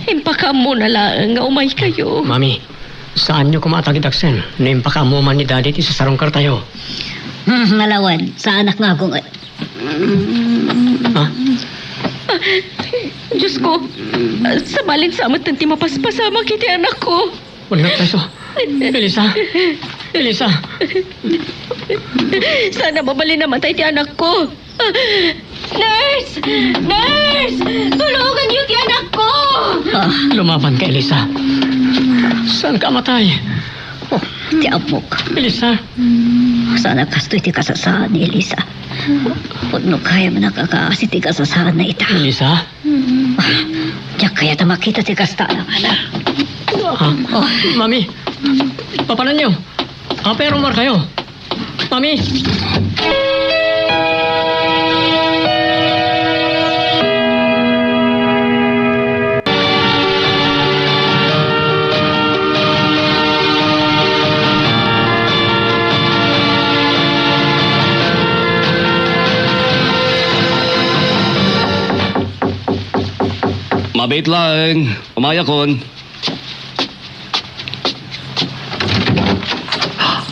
Impakaammona laeng nga umaykayo. Mami, saanyo koma a tagidaksen no impakaammo man ni Daddy ti sasarungkartayo. Hmm, malawen, saanak nga agunget. Ha? Ah, Diyos ko, ah, sabali sa met ti mapaspasamak iti anak ko. Wen nga preso. Elisa! Elisa! Saan a mabalin a matay ti anak ko. Nurse! Nurse! Tulunganyo ti anak ko! Ah, lumaban ka, Elisa. Saan ka matay? Oh, ti ammok. Elisa! Saan a kastoy ti kasasaan ni Elisa. Pudno gayam a nakakaasi ti kasasaan na ita. Elisa? Ah, diak kayat a makita ti kasta. Ah, ah, Mami, papananyo? Apay a rumarkayo? Mami! Mabiit laeng. Umayakon.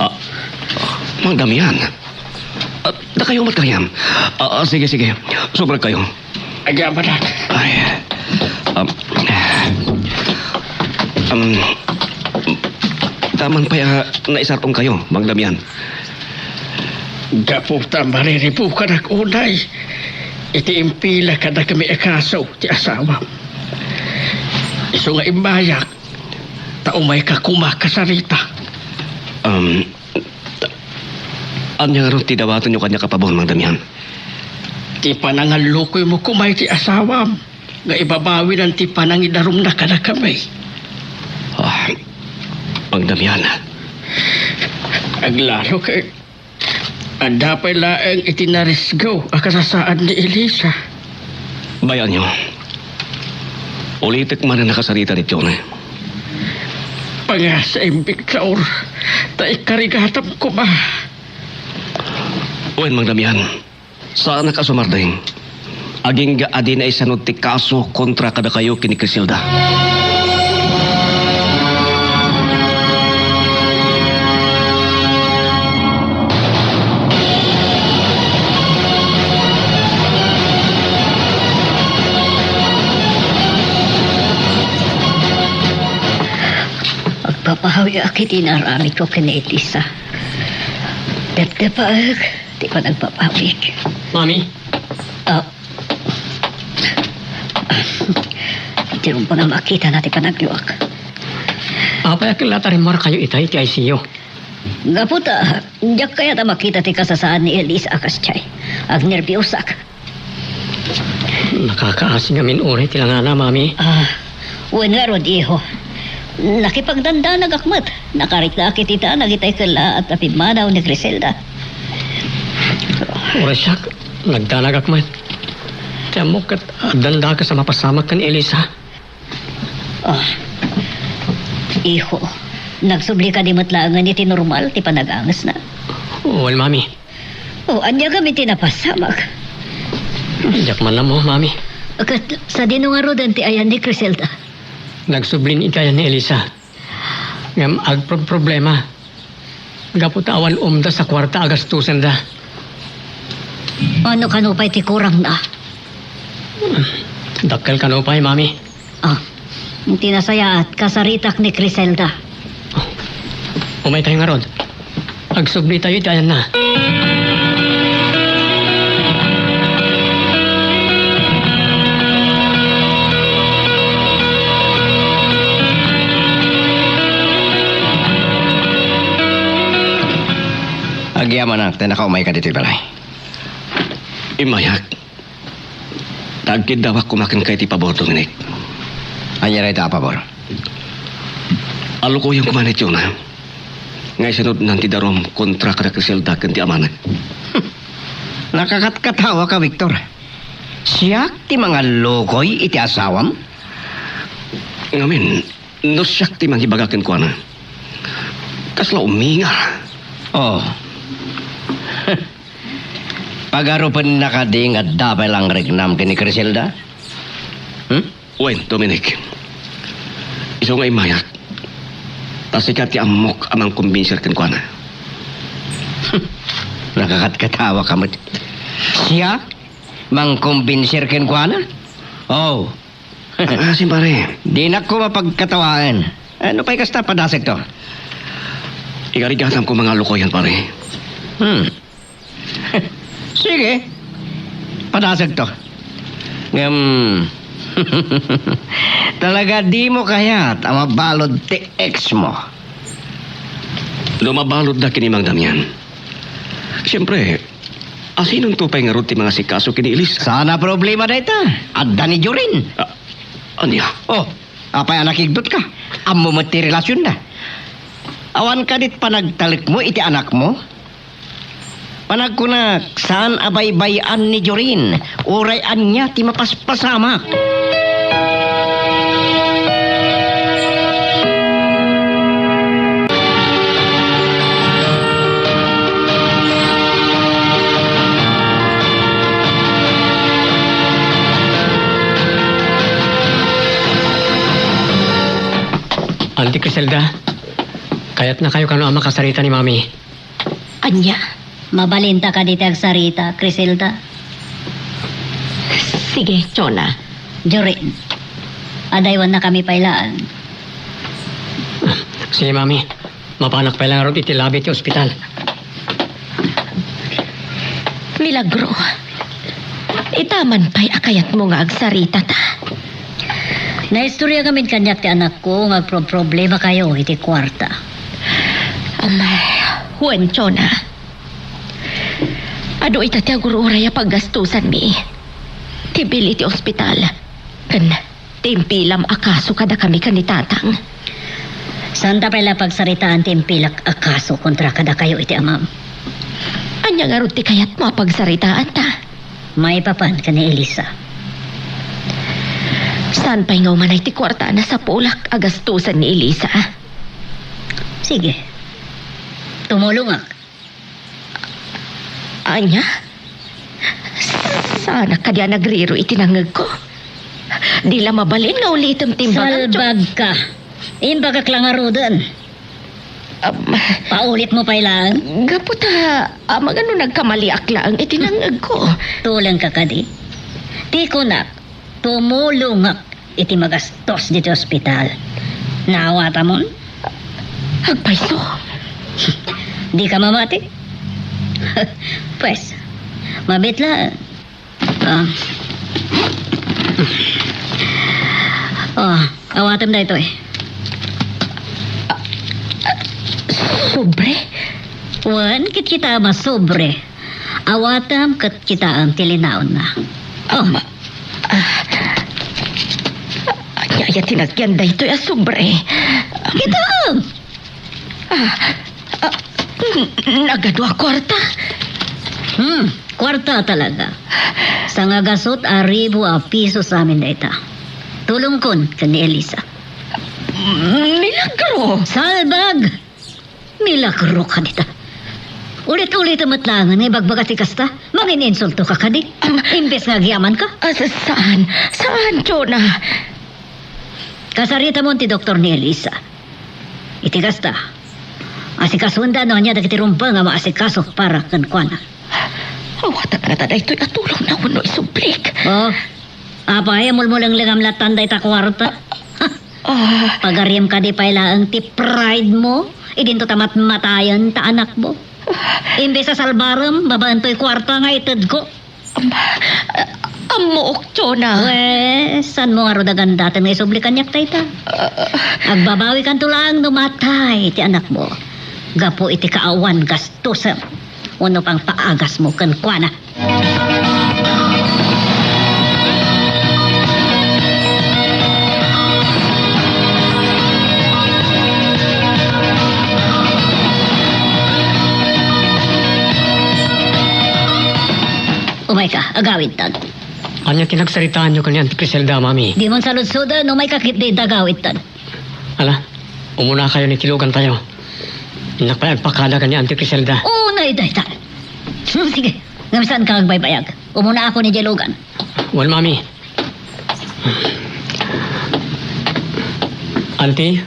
Ah, Mang Damian. Ah, Dakayo met gayam. Ah, ah, sige, sige. Subragkayo. Agyamanak. Ay. Um, um, Taman pay a naisar-ongkayo, Mang Damian. Gapu ta mariribukanak unay iti impila kadagami a kaso ti asawam. Isu nga immayak, ta umayka koma kasarita. Um, Ania ngarud ti dawatenyo kaniak a pabor, Mang Damian? Ti panangallukoymo koma iti asawam nga ibabawinan ti panangidarumna kadakami. Ah, Mang Damian. Aglalo ket adda pay laeng iti narisgo a kasasaan ni Elisa. Bay-anyo, ulitek manen a kasarita ni Tione. Pangasam, Victor, ta ikarigatam koma. Wen, Mang Damian, saanak a sumardeng. Agingga a di naisanud ti kaso kontra kadakayo ken ni Criselda. Agpapahawiak iti naaramidko ken ni Elisa. Depdepaek ti panagpapawik. Mami? Ah. Iti rumpa nga makitana ti panagluak. Apay a ket la tarimmarkayo itay iti I C U? Gapu ta, diak kayat a makita ti kasasaan ni Elisa a kasdiay. Agnerbiosak. Nakakaasi ngamin uray ti langana, Mami. Ah, wen ngarud, iho. Nakipagdandanagak met. Nakariknak iti danag itay kellaat a pimmanaw ni Criselda. Uray siak, nagdanagak met. Ti ammok ket addandakes a mapasamak ken Elisa. Ah, iho, nagsubli kadi met laengen iti normal ti panagangesna? Wen, Mami. O, ania gayam ti napasamak? Diak man ammo, Mami. Ket sadino ngaruden ti ayan ni Criselda? Nagsublin iti ayan ni Elisa. Ngem agproproblema. Gapu ta awan umdas a kuarta a gastusenda. Mano kano pay ti kurangna? Dakkel kano pay, Mami. Ah, ti nasayaat, kasaritak ni Criselda. Umaytayo ngarud. Agsublitayo iti ayanna. Agyamanak, ta nakaumayka ditoy balay. Immayak. Ta agkiddawak koma kenka iti pabor, Dominic. Ania dayta a pabor? Allukoyen koma ni Tiona nga isanudnan ti darum kontra kada Criselda ken ti amana. Nakakatkatawaka, Victor. Siak ti mangallukoy iti asawam? Ngamin, no siak ti mangibaga kenkuana, kasla uminga. Oh. Pagarupenna kadi nga adda pay la a riknam ken ni Criselda? Hmm? Wen, Dominic. Isu nga immayak. Ta sika ti ammok a mangkumbinser kenkuana. Nakakatkatawaka met. Siak? Mangkumbinser kenkuana? Oh. Ah, sim, pare. Dinak koma pagkatawaen. Eh, no pay kasta, padasek to. Ikarigatam koma nga allukoyen, pare. Hmm. Sige. Padasek to. Ngem, talaga dimo kayat a mabalud ti ex mo? No mabaludda ken ni Mang Damian, siempre, asinonto pay ngarud ti mangasikaso ken ni Elisa? Saan a problema dayta. Adda ni Jorin. Ah, ania? Oh, apay a nakigdutka? Ammo met ti relasionda. Awan kadi panagtalekmo iti anakmo? Panagkunak, saan a baybay-an ni Jorin, uray ania ti mapaspasamak. Auntie Criselda, kayatnakayo kano a makasarita ni Mami? Ania? Mabalinta kadi ti agsarita, Criselda? Sige, Chona. Jorin, adaywannakami pay laeng. Sige, Mami. Mapanak pay laeng ngarud iti labi ti ospital. Milagro, ita man pay a kayatmo nga agsaritata? Naistorya ngamin kaniak ti anakko nga agproproblema kayo iti kuarta. Amay, wen, Chona. Adu ita ti agur-uray a paggastusanmi. Ti bill iti ospital. Ken ti impilam a kaso kadakami ken ni Tatang. Saanta pay la pagsaritaan ti impilak a kaso kontra kadakayo iti amam. Ania ngarud ti kayatmo a pagsaritaanta? Maipapan ken ni Elisa. Saan pay nga umanay ti kuarta a nasapulak a gastusen ni Elisa? Sige. Tumulongak. Ania? Saanak kadi a nagriru iti nangngegko? Di la mabalin nga ulitem ti imbagam, Chona. Salbagka. Imbagak la ngaruden. Um, Paulitmo pay laeng. Gapu ta, amangan no nagkamaliak laeng iti nangngegko. Tulengka kadi. Ti kunak, tumulongak iti magastos ditoy ospital. Naawatamon? Agpayso. Dika mamati? Pues, mabiit laeng. Ah. Ah, awatem daytoy. Sobre? Wen, kitkitaem a sobre. Awatem ket kitaem ti linaonna. Oh. Ah, ania aya ti nagyan daytoy a sobre? Kitaem! Ah, ah, n-, nagadu a kuarta. Hmm, kuarta talaga. Sangagasut a ribu a pisos amin dayta. Tulongkon ken ni Elisa. Milagro! Salbag! Milagro kadita. Ulit-ulit met laengen nga ibagbaga ti kasta. Mangininsulto ka kadi. Am- Imbes nga agyaman ka. Ah, sa-, saan? Saan, Chona? Kasaritamon ti doktor ni Elisa. Iti kasta, asikasuenda no ania dagiti rumbeng a maasikaso para kenkuana. Awatek ngata daytoy a tulongna wenno isublik. Oh, apay a mulmulenglengam lattan dayta kuarta? Ah. Pagariem kadi pay laeng ti pride mo, idinto ta matmatayen ta anakmo. Imbes a salbarem babaen toy kuarta nga itedko. Am-, ammook, Chona. Wes, saanmo ngarud a gandaten nga isubli kaniak dayta? Ah. Agbabawikanto laeng no matay ti anakmo gapu iti kaawan gastusem wenno pangpaagasmo kenkuana. Umayka, agawidtan. Ania ti nagsaritaanyo ken ni Auntie Criselda, Mami? Dimon saludsoden, umayka ketdi, agawidtan. Ala, umunakayon iti lugantayo. Innak pay agpakada ken ni Auntie Criselda. Unay dayta. Hmm, sige, ngem saanka agbaybayag. Umunaakon idiay lugan. Wen, Mami. Auntie,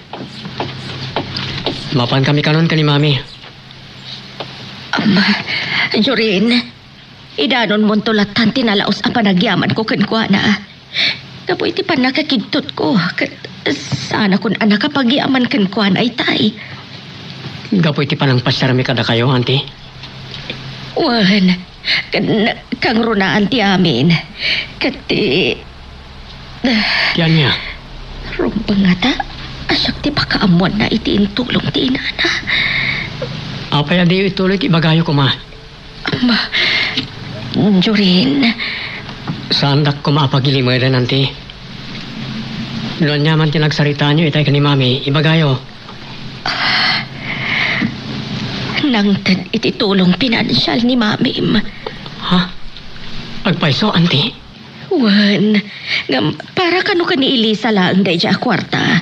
mapankami kanon ken ni Mami. Ama, Jorin, idanonmonto lattan ti nalaus a panagyamanko kenkuana. Gapu iti pannakakigtutko, ket saanakon a nakapagyaman kenkuana itay. Gapu iti panangpasiarmi kadakayo, Auntie? Wen, ken kangrunaan ti amin. Ket ti Ti ania? Rumbeng ngata a siak ti pakaammoanna iti intulong ti inana. Apay a diyo ituloy ti ibagayo koma? Ama, Jorin. Saandak koma a pagilimeden, Auntie. No ania man ti nagsaritaanyo itay ken ni Mami, ibagayo. Nangted iti tulong pinansial ni Mamim. Ha? Agpayso, Auntie? Wen, ngem para kano ken ni Elisa laeng daydiay a kuarta.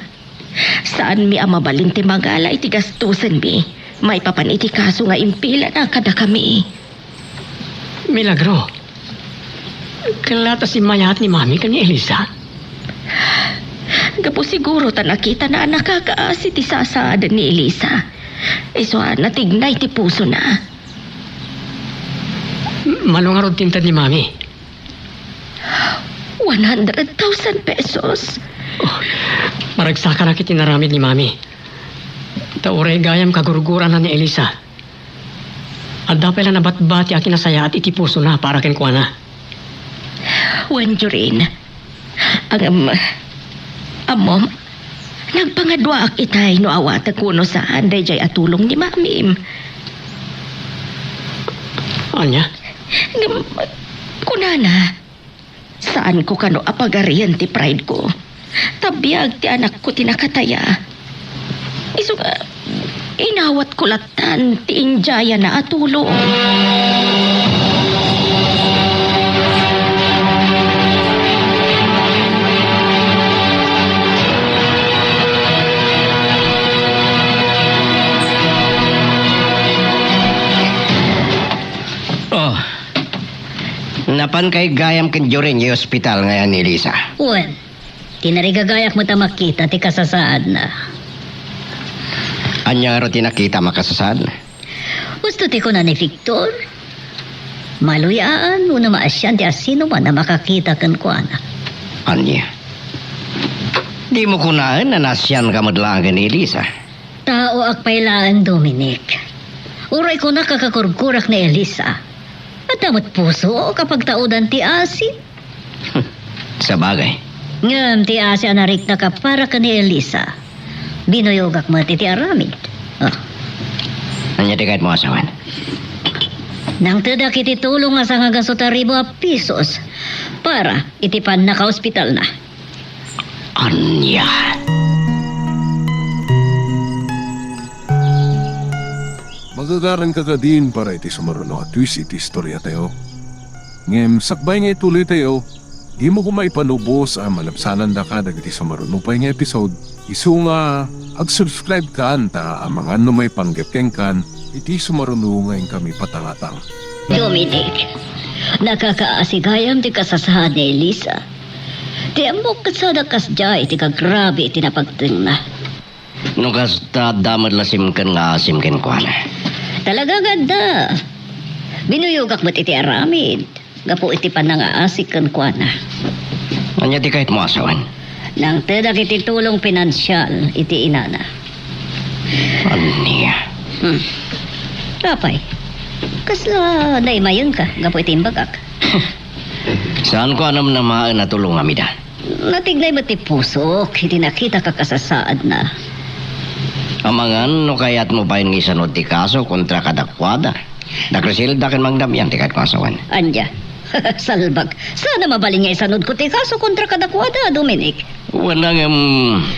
Saanmi a mabalin ti mangala iti gastusenmi maipapan iti kaso nga impilana kadakami. Milagro. Ket la ta simmayaat ni Mami ken ni Elisa? Gapu siguro ta nakitana a nakakaasi ti sasaaden ni Elisa. Isu a natignay ti pusona. Mano ngarud ti inted ni Mami? One hundred thousand pesos. Oh, maragsakanak iti inaramid ni Mami. Ta uray gayam kagurgurana ni Elisa. Adda pay la nabatbati a kinasayaat iti pusona para kenkuana. Wen, Jorin. Ngem, ammom, nagpangaduaak itay no awatek wenno saan daydiay a tulong ni Mamim. Ania? Ngem, kunana, saanko kano a pagarien ti pride ko. Ta biag ti anakko ti nakataya. Isu nga, inawatko lattan ti indiayana a tulong. Oh. Napankay gayam ken Jorin idiay ospital nga ayan ni Elisa? Wen, tinarigagayak met a makita ti kasasaadna. Ania ngarud ti nakita a makasasaad? Husto ti kuna ni Victor, maluyaan wenno maasian ti asinoman a makakita kenkuana. Ania? Dimo kunaen a naasianka met laeng ken ni Elisa? Taoak pay laeng, Dominic. Uray kunak a kakurkurak ni Elisa, adda met puso a pagtaudan ti asi. Sabagay. Ngem ti asi a nariknak a para ken ni Elisa, binuyogak met iti aramid. Ah. Ania ti kayatmo a sawen? Nangtedak iti tulong a sangagasut a ribu a pesos para iti pannakaospitalna. Ania? Magagaranka kadin para iti sumaruno a twist iti istoriatayo. Ngem sakbay nga ituloytayo, dimo koma ipanubos a malabsanandaka dagiti sumaruno pay nga episode, isu nga ag-subscribe kan ta amangan no maipanggep kenkan iti sumaruno nga inkami patangatang. Dominic, nakakaasi gayam ti kasasaad ni Elisa. Ti ammok ket saanak kasdiay ti kagrabe iti napagtengna. No kasta, adda met la simken nga asim kenkuana. Talaga nga adda. Binuyogak met iti aramid gapu iti panangaasik kenkuana. Ania ti kayatmo a sawen? Nangtedak iti tulong pinansial iti inana. Ania? Hmm. Apay, kasla naimayenka gapu iti imbagak? Saanko a namnamaen a tulongam ida. Natignay met ti pusok iti nakitak a kasasaadna. Amangan no kayatmo pay nga isanud ti kaso kontra kadakuada. Da Criselda ken Mang Damian ti kayatmo a sawen. Ania? Salbag. Saan a mabalin nga isanudko ti kaso kontra kadakuada, Dominic? Wen, ngem.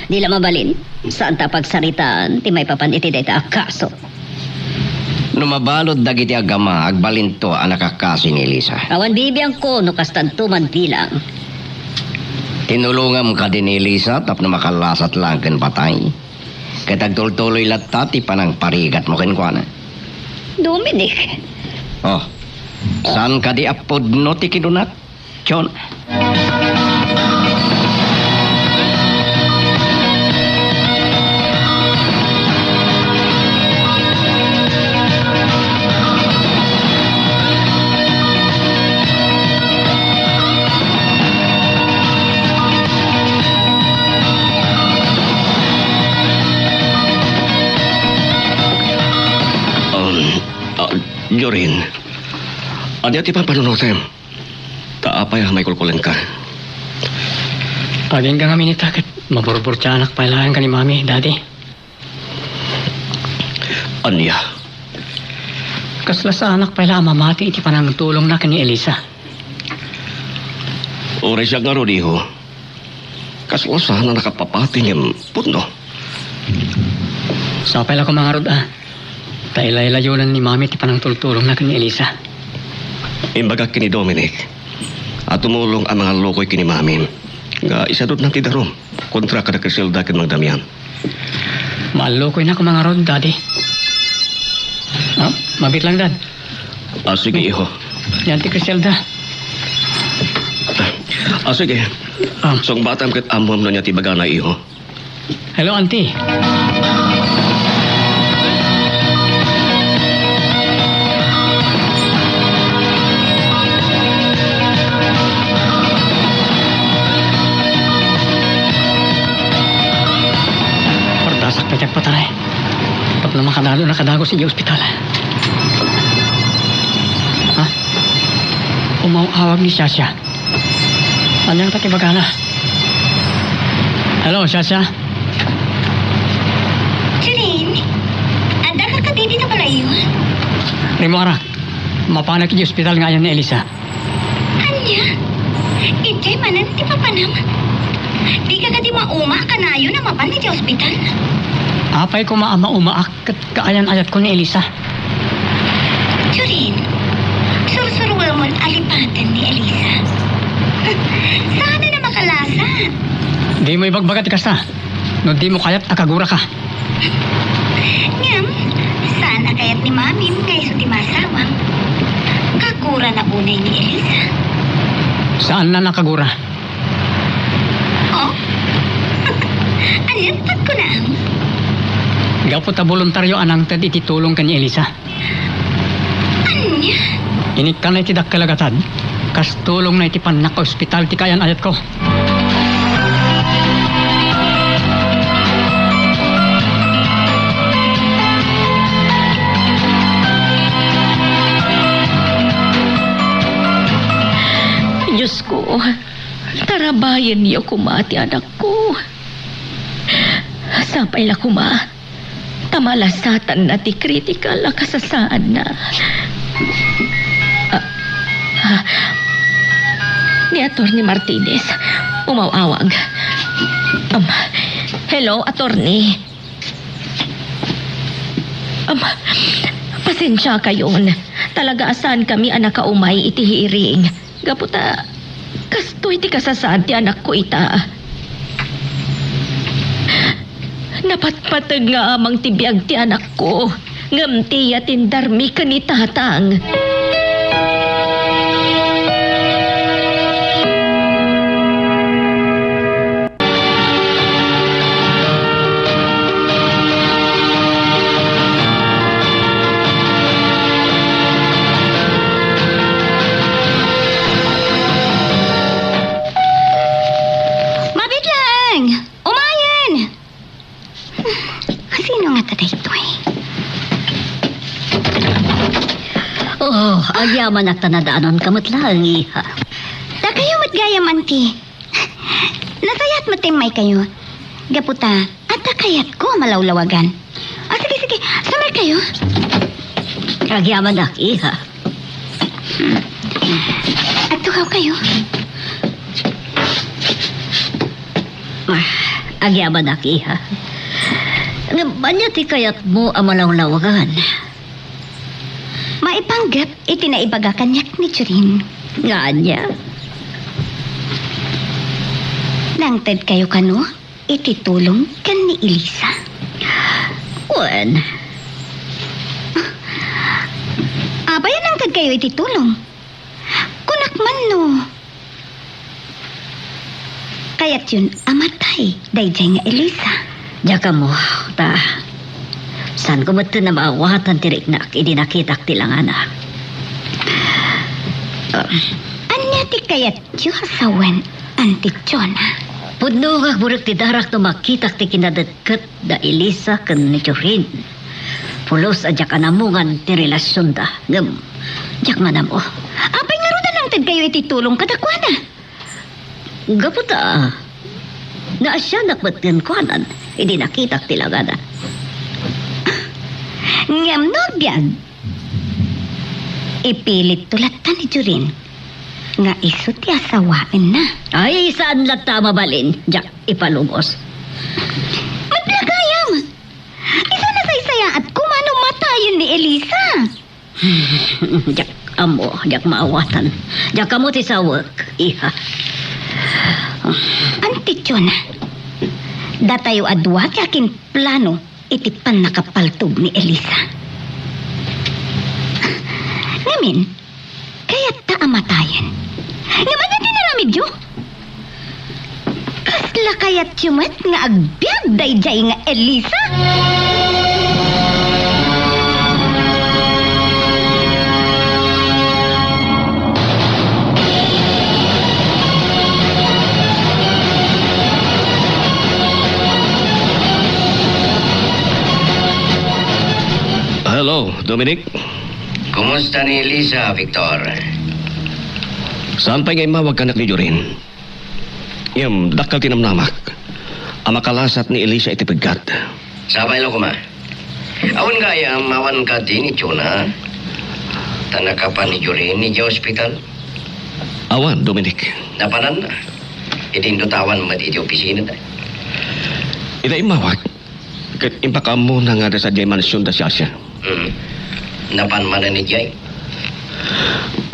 Di la mabalin. Saan ta pagsaritaan ti maipapan iti dayta a kaso. No mabalud dagiti agama, agbalinto a nakakasi ni Elisa. Awan bibiangko no kastanto man bilang. Tinulongam kadi ni Elisa tapno makalasat laeng ken patay. Ket agtultuloy latta ti panangparigatmo kenkuana. Dominic. Oh, saan kadi a pudno ti kinunak? John. Um, ah, Jorin, ania ti pampanunotem? Ta apay a maikulkulenka? Agingga ngamin ita ket maburburtianak pay laeng ken ni Mami, Daddy. Ania? Kasla saanak pay la a mamati iti panangtulongna ken ni Elisa. Uray siak ngarud, iho. Kasla saan a nakapapati ngem pudno. Sapay la koma ngarud a. Ta ilaylayonan ni Mami ti panangtultulongna ken ni Elisa. Imbagak ken ni Dominic a tumulong a mangallukoy ken ni Mami nga isanudna ti darum kontra kada Criselda ken Mang Damian. Maallukoyna koma ngarud, Daddy. Ah, mabiit lang, Dad. Ah, sige, iho. Yan ti Criselda. Ah, sige. Ah. Sungbatam ket ammom no ania ti ibagana, iho. Hello, Auntie. Kadado na kadagos idiay ospital. Ha? Umaw-awag ni Shasha. Ania ngata ti ibagana? Hello, Shasha? Jeline, addaka kadi dita balay? Rimmuarak. Mapanak idiay ospital nga ayan ni Elisa. Ania? Idiay manen ti mapanam? Dika kadi mauma a kanayon a mapan idiay ospital? Apay koma a maumaak ket kaayan-ayatko ni Elisa? Jeline, sursuruemon a lipaten ni Elisa. Saanen a makalasat. Dimo ibagbaga ti kasta, no dimo kayat a kaguraka. Ngem, saan a kayat ni Mamim nga isu ti maasawam? Kagurana unay ni Elisa. Saanna a kagura. Oh? Ania ti pagkunaam? Gapu ta boluntario a nangted iti tulong ken ni Elisa. Ania? Inikkanna iti dakkel a gatad, kas tulongna iti pannakaospital ti kaayan-ayatko. Diosko, tarabayenyo koma ti anakko. Sapay la koma ta malasatanna ti kritikal a kasasaadna. Ah, ah, ni Attorney Martinez, umaw-awag. Um, hello, Attorney. Um, pasensiakayon. Talaga a saankami a nakaumay iti hearing. Gapu ta, kastoy ti kasasaad ti anakko ita. Napatpateg nga amang ti biag ti anakko, ngem ti yatindarmi ken ni tatang. Mabit laeng! Umayen! Sino ngata daytoy? Oh, agyamanak ta nadaanonka met laeng, iha. Dakayo met gayam, anti. Nasayaat met ti immaykayo. Gapu ta, adda kayatko a malawlawagan. O, sige, sige. Sumarkayo. Agyamanak, iha. Agtugawkayo. Ah, agyamanak, iha. Ngem ania ti kayatmo a malawlawagan? Maipanggep iti naibaga kaniak ni Jorin. Nga ania? Nangtedkayo kano iti tulong ken ni Elisa? Wen. Apay a nangtedkayo iti tulong? Kunak man no kayatyon a matay daydiay nga Elisa. Diak ammo, ta saanko metten a maawatan ti riknak idi nakitak ti langana. Ah. Ania ti kayatyo a sawen, Anti Chona? Pudno nga agburek ti darak no makitak ti kinadetket da Elisa ken ni Jorin. Pulos a diak anamungan ti relasionda, ngem diak man ammo. Apay ngarud a nangtedkayo iti tulong kadakuada? Gapu ta naasianak met kenkuana idi nakitak ti langana. Ngem no agbiag, ipilitto latta ni Jorin nga isu ti asawaenna. Ay, saan latta a mabalin, diak ipalubos. Met la gayam! Isu a nasaysayaat koma no matayen ni Elisa. Diak ammo, diak maawatan. Diak ammo ti sawek, iha. Anti Chona, datayo a dua ti akinplano iti pannakapaltog ni Elisa. Ngamin, kayatta a matayen. Ngem ania ti inaramidyo? Kasla kayatyo met nga agbiag daydiay nga Elisa? Dominic? Kumusta ni Elisa, Victor? Saan pay nga immawag kaniak ni Jorin? Ngem, dakkel ti namnamak a makalasat ni Elisa iti peggat. Sapay la koma. Awan gayam, awan kadi ni Chona. Ta nakapan ni Jorin idiay ospital. Awan, Dominic. Napananna. Iti indutawan met iti opisina da. Ita immawag. Ket impakaammona nga adda sadiay mansion da siasia. Hmm. Napan manen idiay?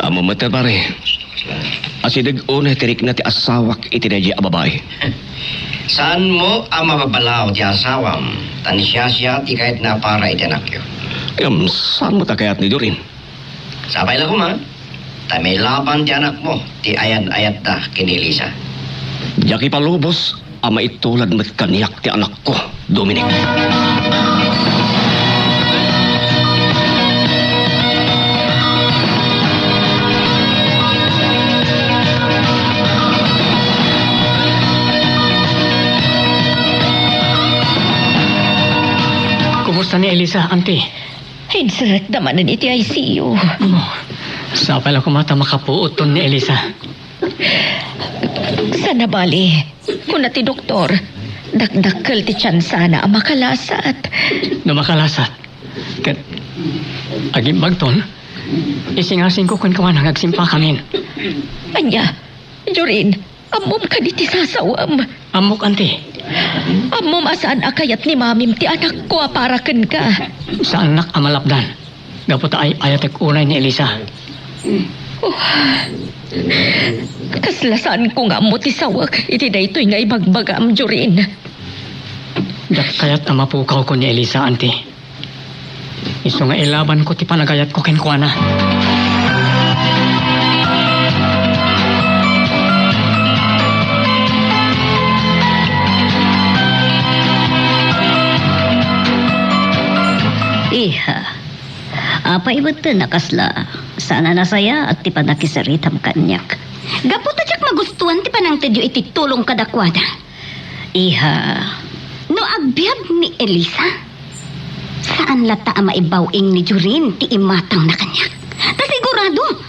Ammom met, pare. Asideg unay ti rikna ti asawak iti daydiay a babai. Saanmo a mababalaw ti asawam, ta ni siasia ti kayatna a para iti anakyo. Ngem, saanmo ta kayat ni Jorin? Sapay la koma, ta mailaban ti anakmo ti ayat-ayatda ken ni Elisa. Diak ipalubos a maitulad met kaniak ti anakko, Dominic. Kumusta ni Elisa, Auntie? Inserekda manen iti I C U. Oh, sapay la koma ta makapuoton ni Elisa. Sana bali, kuna ti doktor, dakdakkel ti tiansana a makalasat. No makalasat, ket agimbagton, isingasingko kenkuana nga agsimpakamin. Ania, Jorin, ammom kadi ti sasawam? Ammok, Auntie. Ammom a saan a kayat ni Mamim ti anakko a para kenka. Saannak a malapdan. Gapu ta ay-ayatek unay ni Elisa. Oh, kasla saanko nga ammo ti sawek iti daytoy nga ibagbagam, Jorin. Diak kayat a mapukawko ni Elisa, Auntie. Isu nga ilabanko ti panagayatko kenkuana. Iha, apay met a kasla? Saan a nasayaat ti pannakisaritam kaniak. Gapu ta diak magustuan ti panangtedyo iti tulong kadakuada. Iha, no agbiag ni Elisa, saan latta a maibaw-ing ni Jorin ti imatangna kaniak. Ta sigurado,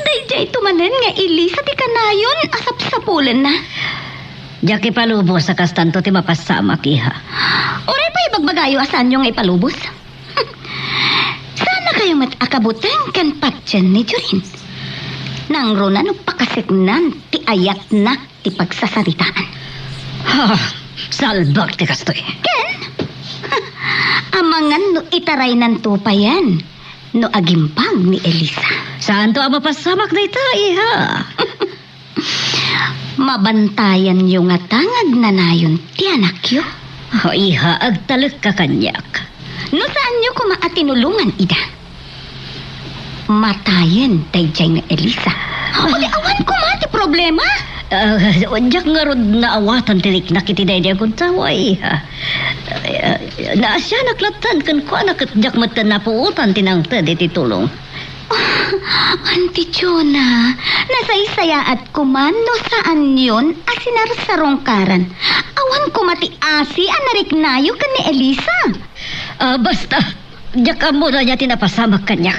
daydiay to manen nga Elisa ti kanayon a sapsapulenna. Diak ipalubos a kastanto ti mapassamak, iha. Uray pay ibagbagayo a saanyo nga ipalubos. Saannakayo met a kabuteng ken patien ni Jorin. Nangruna no pakaseknan ti ayatna ti pagsasaritaan. Ha, salbag ti kastoy. Ken, amangan no itaraynanto payen no agimbag ni Elisa. Saanto a mapassamak dayta, iha? Mabantayanyo ngata nga agnanayon ti anakyo? Oh, iha, agtalekka kaniak. No saanyo koma a tinulongan ida, matayen daydiay nga Elisa. Oh, di awan koma ti problema? Ah, diak ngarud naawatan ti riknak iti daydiay a guntawa, iha. Ah, naasianak lattan kenkuana ket diak met napuotan ti nangted iti tulong. Oh, Auntie Chona, nasaysayaat koma no saanyon a sinarsarungkaran. Awan koma ti asi a nariknayo ken ni Elisa. Ah, basta, diak ammo no ania ti napasamak kaniak.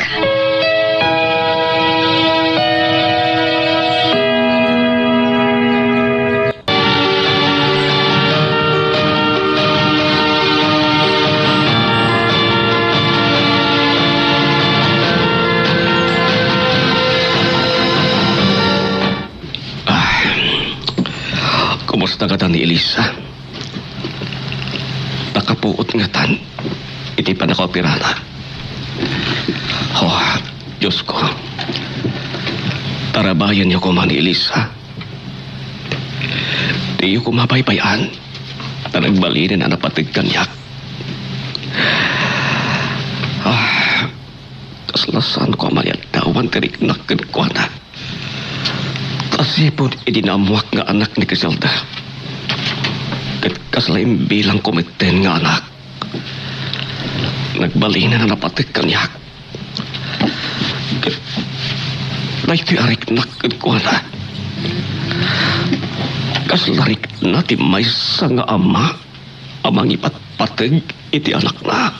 Ah, kumusta ngata ni Elisa? Nakapuot ngatan iti pannakaoperana. Oh, Diosko, tarabayanyo koma ni Elisa. Diyo koma baybay-an, ta nagbalinen a napateg kaniak. Ah, kasla saanko a mayadda awan ti riknak kenkuana. Kasipud idi naammoak nga anak ni Criselda, ket kasla imbilangko metten nga anak, nagbalinen a napateg kaniak. Ket daytoy a riknak kenkuana, kasla rikna ti maysa nga ama a mangipatpateg iti anakna.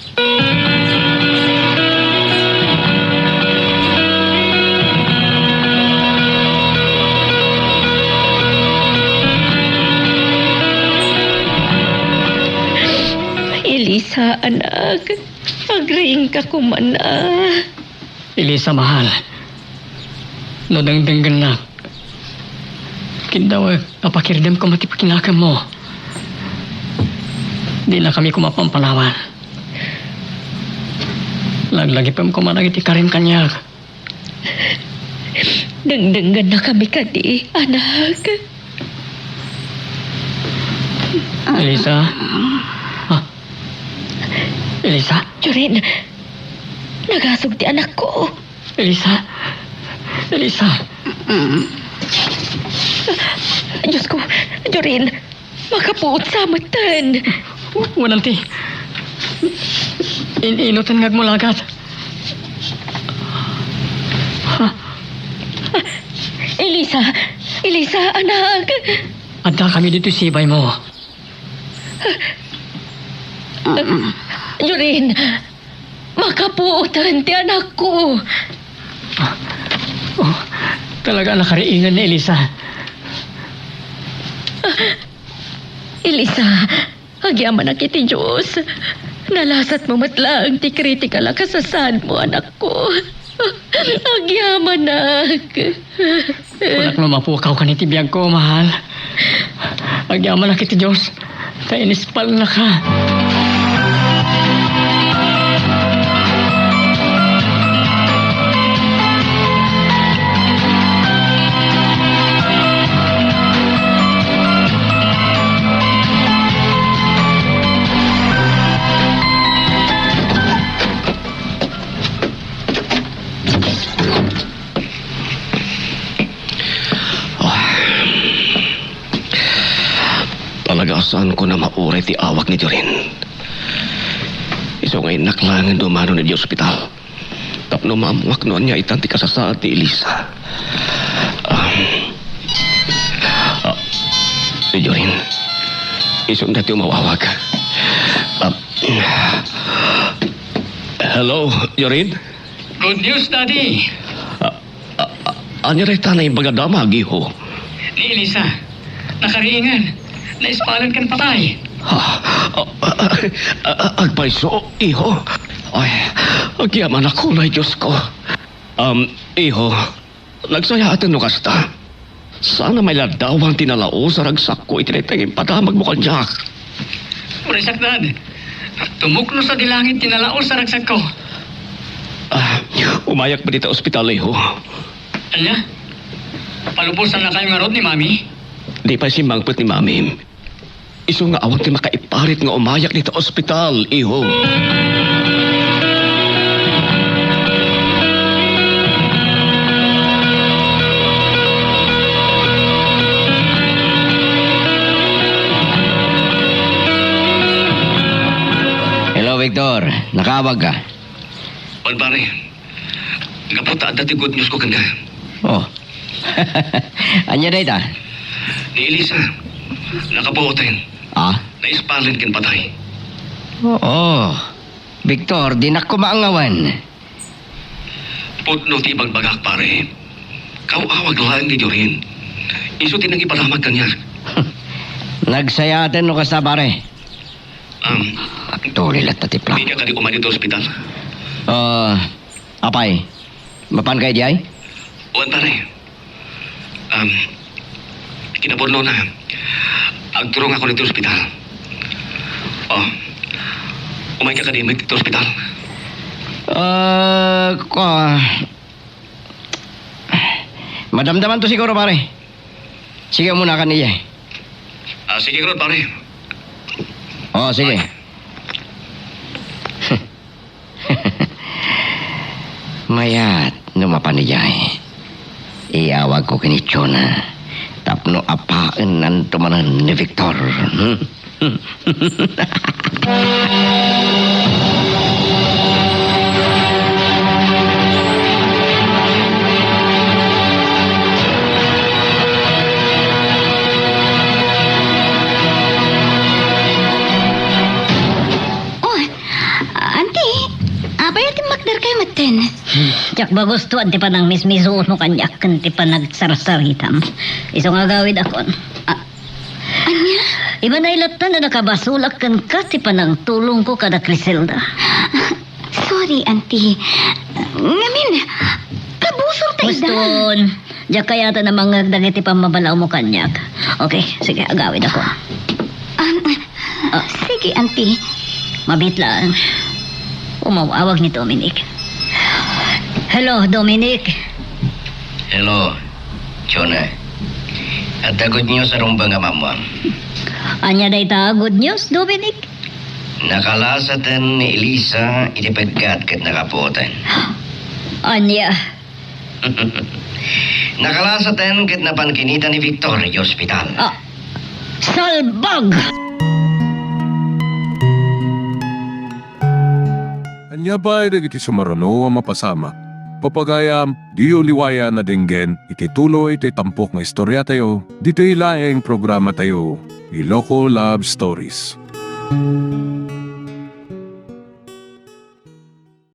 Ka, anak, agriingka koma. Elisa, mahal, no dengdenggennak, kiddawek a pakirdem koma ti pakinakemmo. Dinakami koma pampanawan. Laglagipem koma dagiti karim kaniak. Dengdengngennakami kadi, anak. Elisa? Ah, Elisa? Jorin, nagasog ti anakko. Elisa? Elisa? Diyos ko, Jorin, makapuot sa metten. Wen anti. In-, inutan nga agmulagat. Elisa, Elisa, anak. Adda kami ditoy sibaymo. Jorin, makapuotan ti anakko. Oh, talaga a nakariingan ni Elisa. Elisa, agyamanak iti Dios. Nalasatmo met laeng ti kritikal a kasasaadmo, anakko. Agyamanak. Kunak no mapukaw ka iti biagko, mahal. Agyamanak iti Dios, ta inispalnaka. Ah. Talaga a saanko a mauray ti awag ni Jorin. Isu nga innak laengen dumano idiay ospital tapno maammoak no ania itan ti kasasaad ni Elisa. Ah. Ah. Si Jorin. Isu daytoy a mawawag. Ah. Hello, Jorin? Good news, Daddy. Ah, ah, ah, ania dayta a naimbag a damag, iho? Ni Elisa, nakariingan. Naispalen ken patay. Ha? Ah, ah, ah, ah, agpayso, iho? Ay, agyamanak unay, Dios ko. Um, iho, nagsayaaten no kasta. Saan a mailaddawan ti nalaus a ragsakko iti dayta nga impadamagmo kaniak. Uray sakdan, tumuknos a di langit ti nalaus a ragsakko. Ah, umayak met ita ospital, iho. Ania? Palubosannakayo ngarud ni Mami? Di pay simmangpet ni Mami. Isu nga awan ti makaiparit nga umayak dita ospital, iho. Hello, Victor. Nakaawag ka? Wen, pare. Gapu ta adda ti good news ko kenka. Oh. Ania dayta? Ni Elisa, nakapuoten. Ah? Naispalen ken patay. Oo. Victor, dinak koma angawan. Pudno ti ibagbagak, pare. Kaw-awag laeng ni Jorin. Isu ti nangipadamag kaniak. Nagsayaaten no kasta, pare. Um, Agtuli latta ti plak. Dika kadi umay dita ospital? Ah, apay, mapanka idiay? Wen, pare. Um, kinapudnona, agturongakon iti ospital. Oh, umayka kadi met iti ospital? Ah, kua-, madamdamanto siguro, pare. Sige, umuna ka, iye. Ah, sige, Rod, pare. Oh, sige. Bye. Mayat no mapan idiay. Iyawagko ken ni Jonah tapno apaennanto manen ni Victor. Hmm? Oh, Auntie, apay a timmakderkayo metten? Diak magustuan ti panangmismisuotmo kaniak ken ti panagsarsaritam. Isu nga agawidakon. Ah, Ania? Imanay latta no nakabasolak kenka ti panangtulongko kada Criselda. Sorry, Auntie. Ngamin, kabusor ta ida. Weston, diak kayat a mangngeg dagiti pammabalawmo kaniak. Okay, sige, agawidakon. Ah, sige, Auntie. Mabiit laeng. Umaw-awag ni Dominic. Hello, Dominic. Hello, Jonah. Adda good news a rumbeng a ammoam. Ania dayta a good news, Dominic? Nakalasaten ni Elisa iti peggat ket nakapuoten. Ania? Nakalasaten ket napan kinita ni Victor iti ospital. Ah, salbag! Ania pay dagiti sumaruno a mapasamak? Papagayam, diyo liwayan a denggen iti tuloy ti tampok nga istoriatayo ditoy laeng programatayo, Iloko Love Stories.